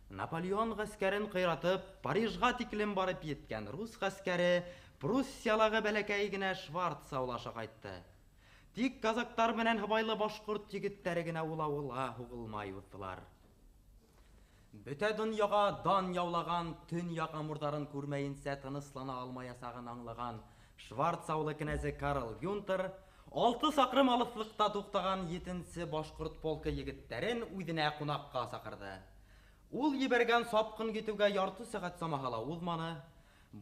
Наполеон ғәскәрен ҡыйратып, Парижға тиклем барып еткән рус ғәскәре Пруссиялағы бәләкәй генә Шварц ауылы аша ҡайтты. Тик казактар менән һыбайлы башҡорт егеттәре генә ул ауылға һуғылмай уҙҙылар. Бөтә донъяға дан яулаған төньяҡ амурҙарын күрмәйенсә тыныслана алмаясағын аңлаған Шварц ауылы кенәзе Карл Гюнтер 6 саҡрым алыҫлыҡта туҡтаған 7-нсе башҡорт полкы егеттәрен үҙенә ҡунаҡҡа саҡырҙы. Ул ебәргән сапҡын китеүгә ярты сәғәт самаһы ла уҙманы.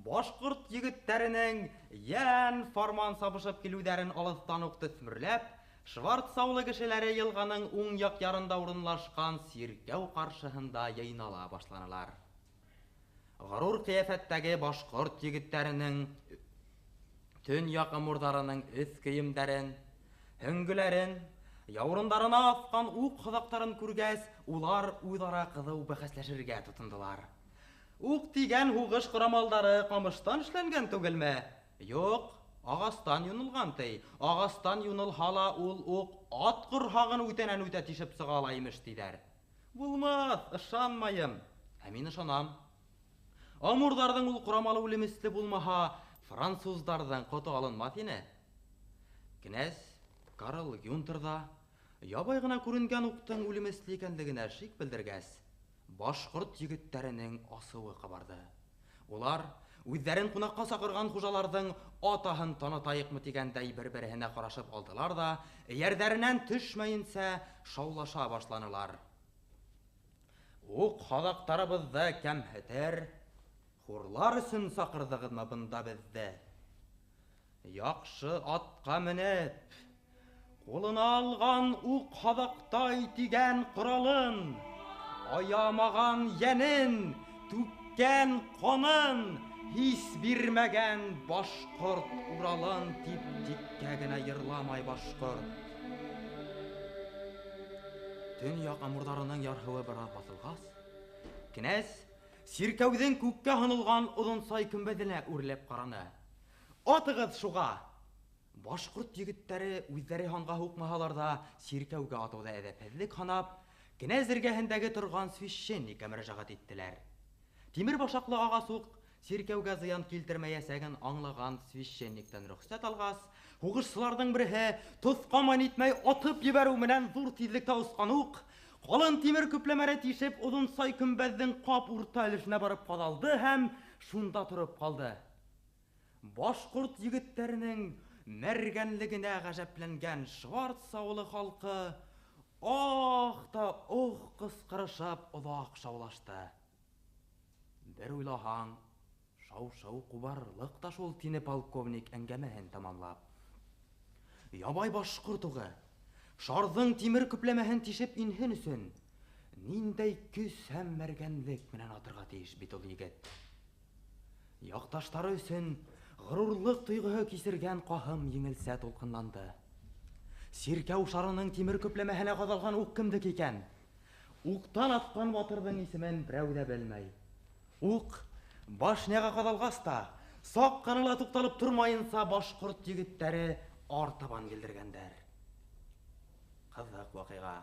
Башҡорт егеттәренең йән фарман сабышып килеүҙәрен алыҫтан уҡ төҫмөрләп, Шварц ауылы кешеләре йылғаның уң яҡ ярында урынлашҡан сиркәү ҡаршыһында йыйнала башланылар. Ғорур ҡиәфәттәге башҡорт егеттәренең төньяҡ амурҙарының өҫ кейемдәрен, һөңгөләрен, яурындарына аҫҡан уҡ һаҙаҡтарын күргәс, улар үҙ-ара ҡыҙыу бәхәсләшергә тотондолар. Уҡ тигән һуғыш ҡорамалдары ҡамыштан эшләнгән түгелме? Юҡ, ағастан юнылған ти. Ағастан юнылһа ла ул уҡ ат ҡорһағын үтәнән үтә тишеп сыға ала имеш, тиҙәр. Булмаҫ, ышанмайым. Ә мин ышанам. Амурҙарҙың ул ҡорамалы үлемесле булмаһа, француздарҙың ҡото алынмаҫ ине. Кенәз Карл Гюнтер ҙа ябай ғына күренгән уҡтың үлемесле икәнлегенә шик белдергәс, башҡорт егеттәренең асыуы ҡабарҙы. Улар үҙҙәрен ҡунаҡҡа саҡырған хужаларҙың атаһын танытайыҡмы тигәндәй бер-береһенә ҡарашып алдылар ҙа, эйәрҙәренән төшмәйенсә шаулаша башланылар. Уҡ һаҙаҡтарыбыҙҙы кәмһетер, хурлар өсөн саҡырҙығыҙмы бында беҙҙе? Яҡшы атҡа менеп, ҡулына алған уҡ һаҙаҡтай тигән ҡоралын, аямаған йәнен, түккән ҡанын, һис бирмәгән башҡорт Уралын тип тиккә генә йырламай башҡорт. Төньяҡ амурҙарының ярһыуы бер аҙ баҫылғас, кенәз сиркәүҙең күккә һонолған оҙонсай көмбәҙенә үрләп ҡараны. Атығыҙ шуға! Башҡорт егеттәре үҙҙәре һанға һуҡмаһалар ҙа сиркәүгә атыуҙы әҙәпһеҙлек һанап, кенәз эргәһендәге торған священникка мөрәжәғәт иттеләр. Тимер башаҡлы ағас уҡ сиркәүгә зыян килтермәйәсәген аңлаған священниктән рөхсәт алғас, һуғышсыларҙың береһе тоҫҡамай нитмәй атып ебәреү менән ҙур тиҙлектә осҡан уҡ ҡалын тимер көпләмәре тишеп оҙонсай көмбәҙҙең ҡап урта өлөшөнә барып ҡаҙалды һәм шунда тороп ҡалды. Башҡорт егеттәренең мәргәнлегенә ғәжәпләнгән Шварц ауылы халҡы ах та ух ҡысҡырышып оҙаҡ шаулашты. Бер уйлаһаң, шау-шау ҡубарырлыҡ та шул, тине полковник әңгәмәһен тамамлап. Ябай башҡорт уғы шарҙың тимер көпләмәһен тишеп инһен өсөн ниндәй көс һәм мәргәнлек менән атырға тейеш бит ул егет. Яҡташтары өсөн ғорурлыҡ тойғоһо кисергән Ҡаһым еңелсә тулҡынланды. Сиркәү шарының тимер көпләмәһенә ҡаҙалған уҡ кемдеке икән? Уҡтан атҡан батырҙың исемен берәү ҙә белмәй. Уҡ башняға ҡаҙалғас та, саҡ ҡына ла туҡталып тормайынса башҡорт егеттәре артабан елдергәндәр. Ҡыҙыҡ ваҡиға.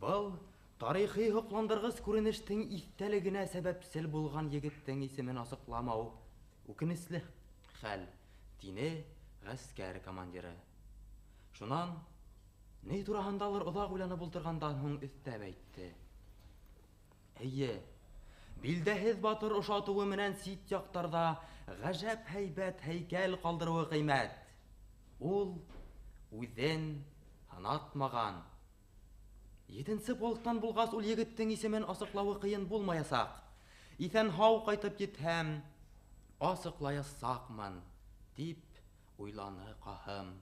Был тарихи һоҡландырғыс күренештең иҫтәлегенә сәбәпсел булған егеттең исемен асыҡламау үкенесле хәл, тине ғәскәр командиры. Шунан Ни тураһындалыр оҙаҡ уйланып ултырғандан һуң өҫтәп әйтте. Эйе, билдәһеҙ батыр ошатыуы менән сит яҡтарҙа ғәжәп һәйбәт һәйкәл ҡалдырыуы ҡиммәт. Ул үҙен һынатмаған. 7-нсе полктан булғас, ул егеттең исемен асыҡлауы ҡыйын булмаясаҡ. Иҫән һау ҡайтып китһәм, асыҡлаясаҡмын, тип уйланы Ҡаһым.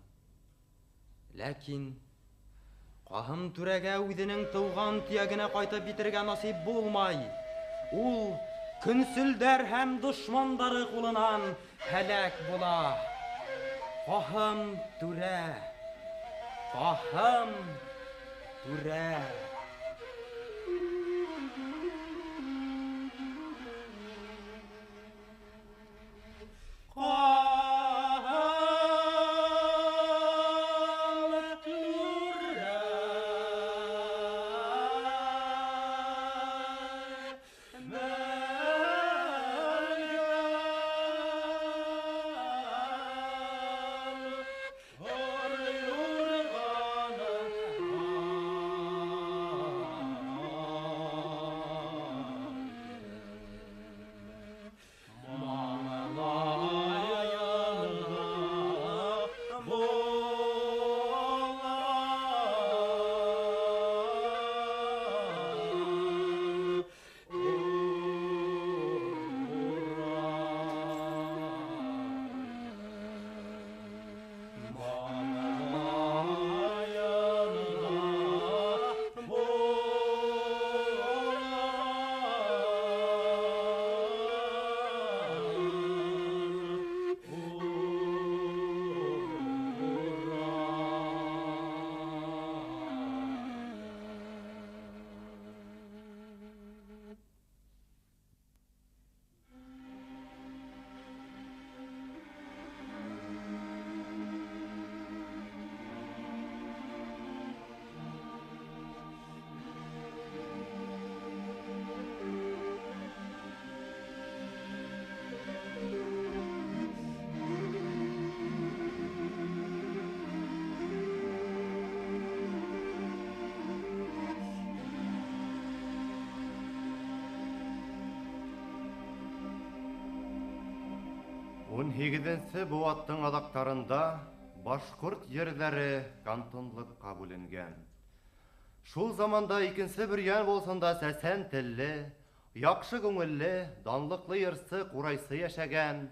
Ләкин Ҡаһым түрәгә үҙенең тыуған төйәгенә ҡайтып етергә насип булмай. Ул көнсөлдәр һәм дошмандары ҡулынан һәләк була. Ҡаһым түрә, Ҡаһым түрә. Ун һигеҙенсе быуаттың аҙаҡтарында башҡорт ерҙәре кантонлыҡҡа бүленгән. Шул заманда икенсе Бөрйән волосында сәсән телле, яҡшы күңелле, данлыҡлы йырсы, ҡурайсы йәшәгән,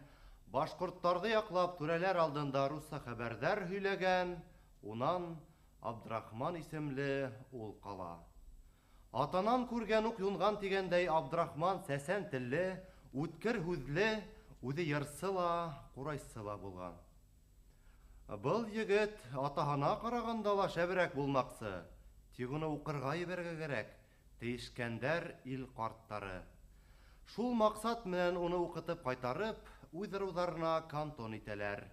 башҡорттарҙы яҡлап түрәләр алдында русса хәбәрҙәр һөйләгән, унан Абдрахман исемле ул ҡала. Атанан күргән уҡ юнған тигәндәй, Абдрахман сәсән телле, үткер һүҙле, үҙе йырсы ла, ҡурайсы ла булған. Был егет атаһына ҡарағанда ла шәберәк булмаҡсы, тик уны уҡырға ебәрергә кәрәк, тейешкәндәр ил ҡарттары. Шул маҡсат менән уны уҡытып ҡайтарып, үҙ ырыуҙарына кантон итәләр.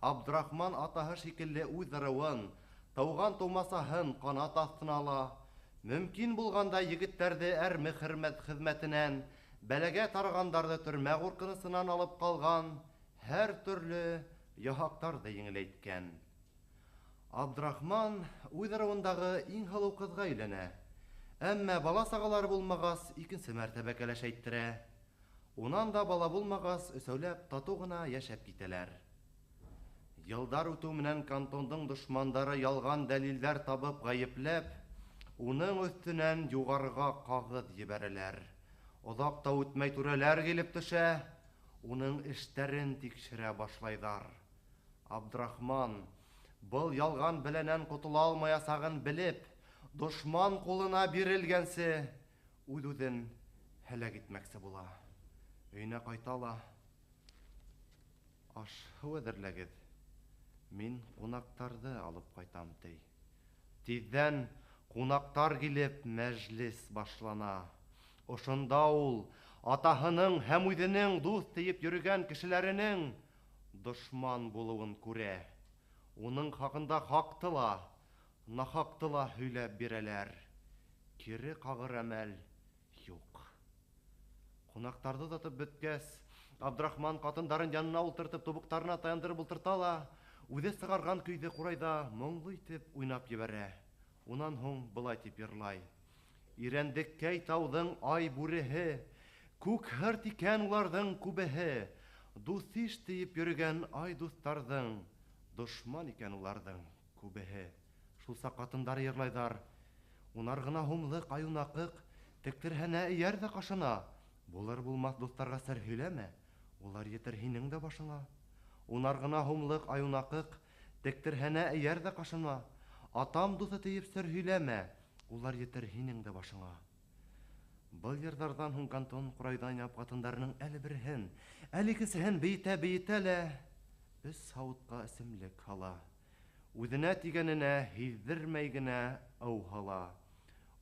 Абдрахман атаһы шикелле үҙ ырыуын, тыуған тыумасаһын ҡанат аҫтына ала, мөмкин булғанда егеттәрҙе әрме хеҙмәтенән, бәләгә тарығандарҙы төрмә ҡурҡынысынан алып ҡалған, һәр төрлө яһаҡтарҙы еңеләйткән. Абдрахман үҙ ырыуындағы иң һылыу ҡыҙға өйләнә. Әммә бала-сағалары булмағас, икенсе мәртәбә кәләш әйттерә. Унан да бала булмағас, өсәүләп татыу ғына йәшәп китәләр. Йылдар үтеү менән кантондың дошмандары ялған дәлилдәр табып ғәйепләп, уның өҫтөнән юғарыға ҡағыҙ ебәрәләр. Оҙаҡ та үтмәй түрәләр килеп төшә, уның эштәрен тикшерә башлайҙар. Абдрахман был ялған бәләнән ҡотола алмаясағын белеп, дошман ҡулына бирелгәнсе үҙ-үҙен һәләк итмәксе була. Өйөнә ҡайта ла, аш-һыу әҙерләгеҙ, мин ҡунаҡтарҙы алып ҡайтам, ти. Тиҙҙән ҡунаҡтар килеп мәжлес башлана. Ошонда ул атаһының һәм үҙенең дуҫ тейеп йөрөгән кешеләренең дошман булыуын күрә. Уның хаҡында хаҡты ла, нахаҡты ла һөйләп бирәләр. Кире ҡағыр әмәл юҡ. Ҡунаҡтарҙы оҙатып бөткәс, Абдрахман ҡатындарын янына ултыртып, тубыҡтарына таяндырып ултырта ла, Үҙе сығарған көйҙө ҡурайҙа моңло итеп уйнап ебәрә. Унан һуң былай тип йырлай. Ирәндеккәй тауҙың ай бүреһе, күк һырт икән уларҙың күбеһе, дуҫ-иш тейеп йөрөгән ай дуҫтарҙың, дошман икән уларҙың күбеһе. Шул саҡ ҡатындары йырлайҙар. Унар ғына һумлыҡ, ай унаҡыҡ, тектерһәнә эйәр ҙә ҡашына. Булыр булмаҫ дуҫтарға сер һөйләмә, улар етер һинең дә башыңа. Унар ғына һумлыҡ, ай унаҡыҡ, тектерһәнә эйәр ҙә ҡашына. Атам дуҫы тейеп сер һөйләмә, улар етер һинең дә башыңа. Был йырҙарҙан һуң Кантон ҡурайҙа уйнап ҡатындарының әле береһен, әле икенсеһен бейетә-бейетә лә өс һауытҡа эсемлек һала. Үҙенә тигәненә һиҙҙермәй генә ыу һала.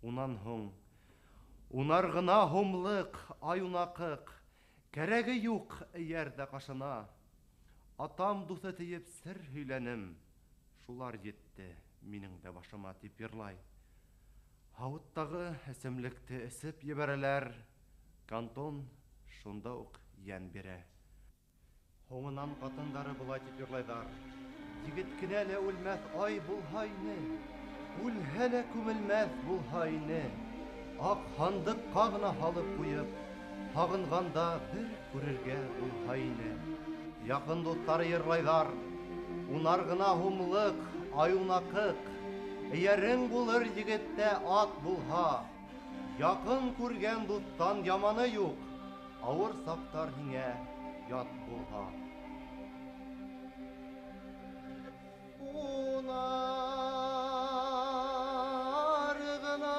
Унан һуң унар ғына һумлыҡ, ай унаҡыҡ, кәрәге юҡ эйәр ҙә ҡашына. Атам дуҫы тейеп сер һөйләнем, шулар етте минең дә башыма, тип йырлай. Һауыттағы эсемлекте эсеп ебәрәләр. Кантон шунда уҡ йән бирә. Һуңынан ҡатындары былай тип йырлайҙар. Егет кенә лә үлмәҫ ай булһа ине, үлһә лә күмелмәҫ булһа ине. Аҡ һандыҡҡа ғына һалып ҡуйып, һағынғанда бер күрергә булһа ине. Яҡын дуҫтары йырлайҙар. Унар ғына һумлыҡ, ай унаҡыҡ, эйәрең булыр егеттә ат булһа. Яҡын күргән дуҫтан яманы юҡ, ауыр саҡтар һиңә ят булһа. Унар ғына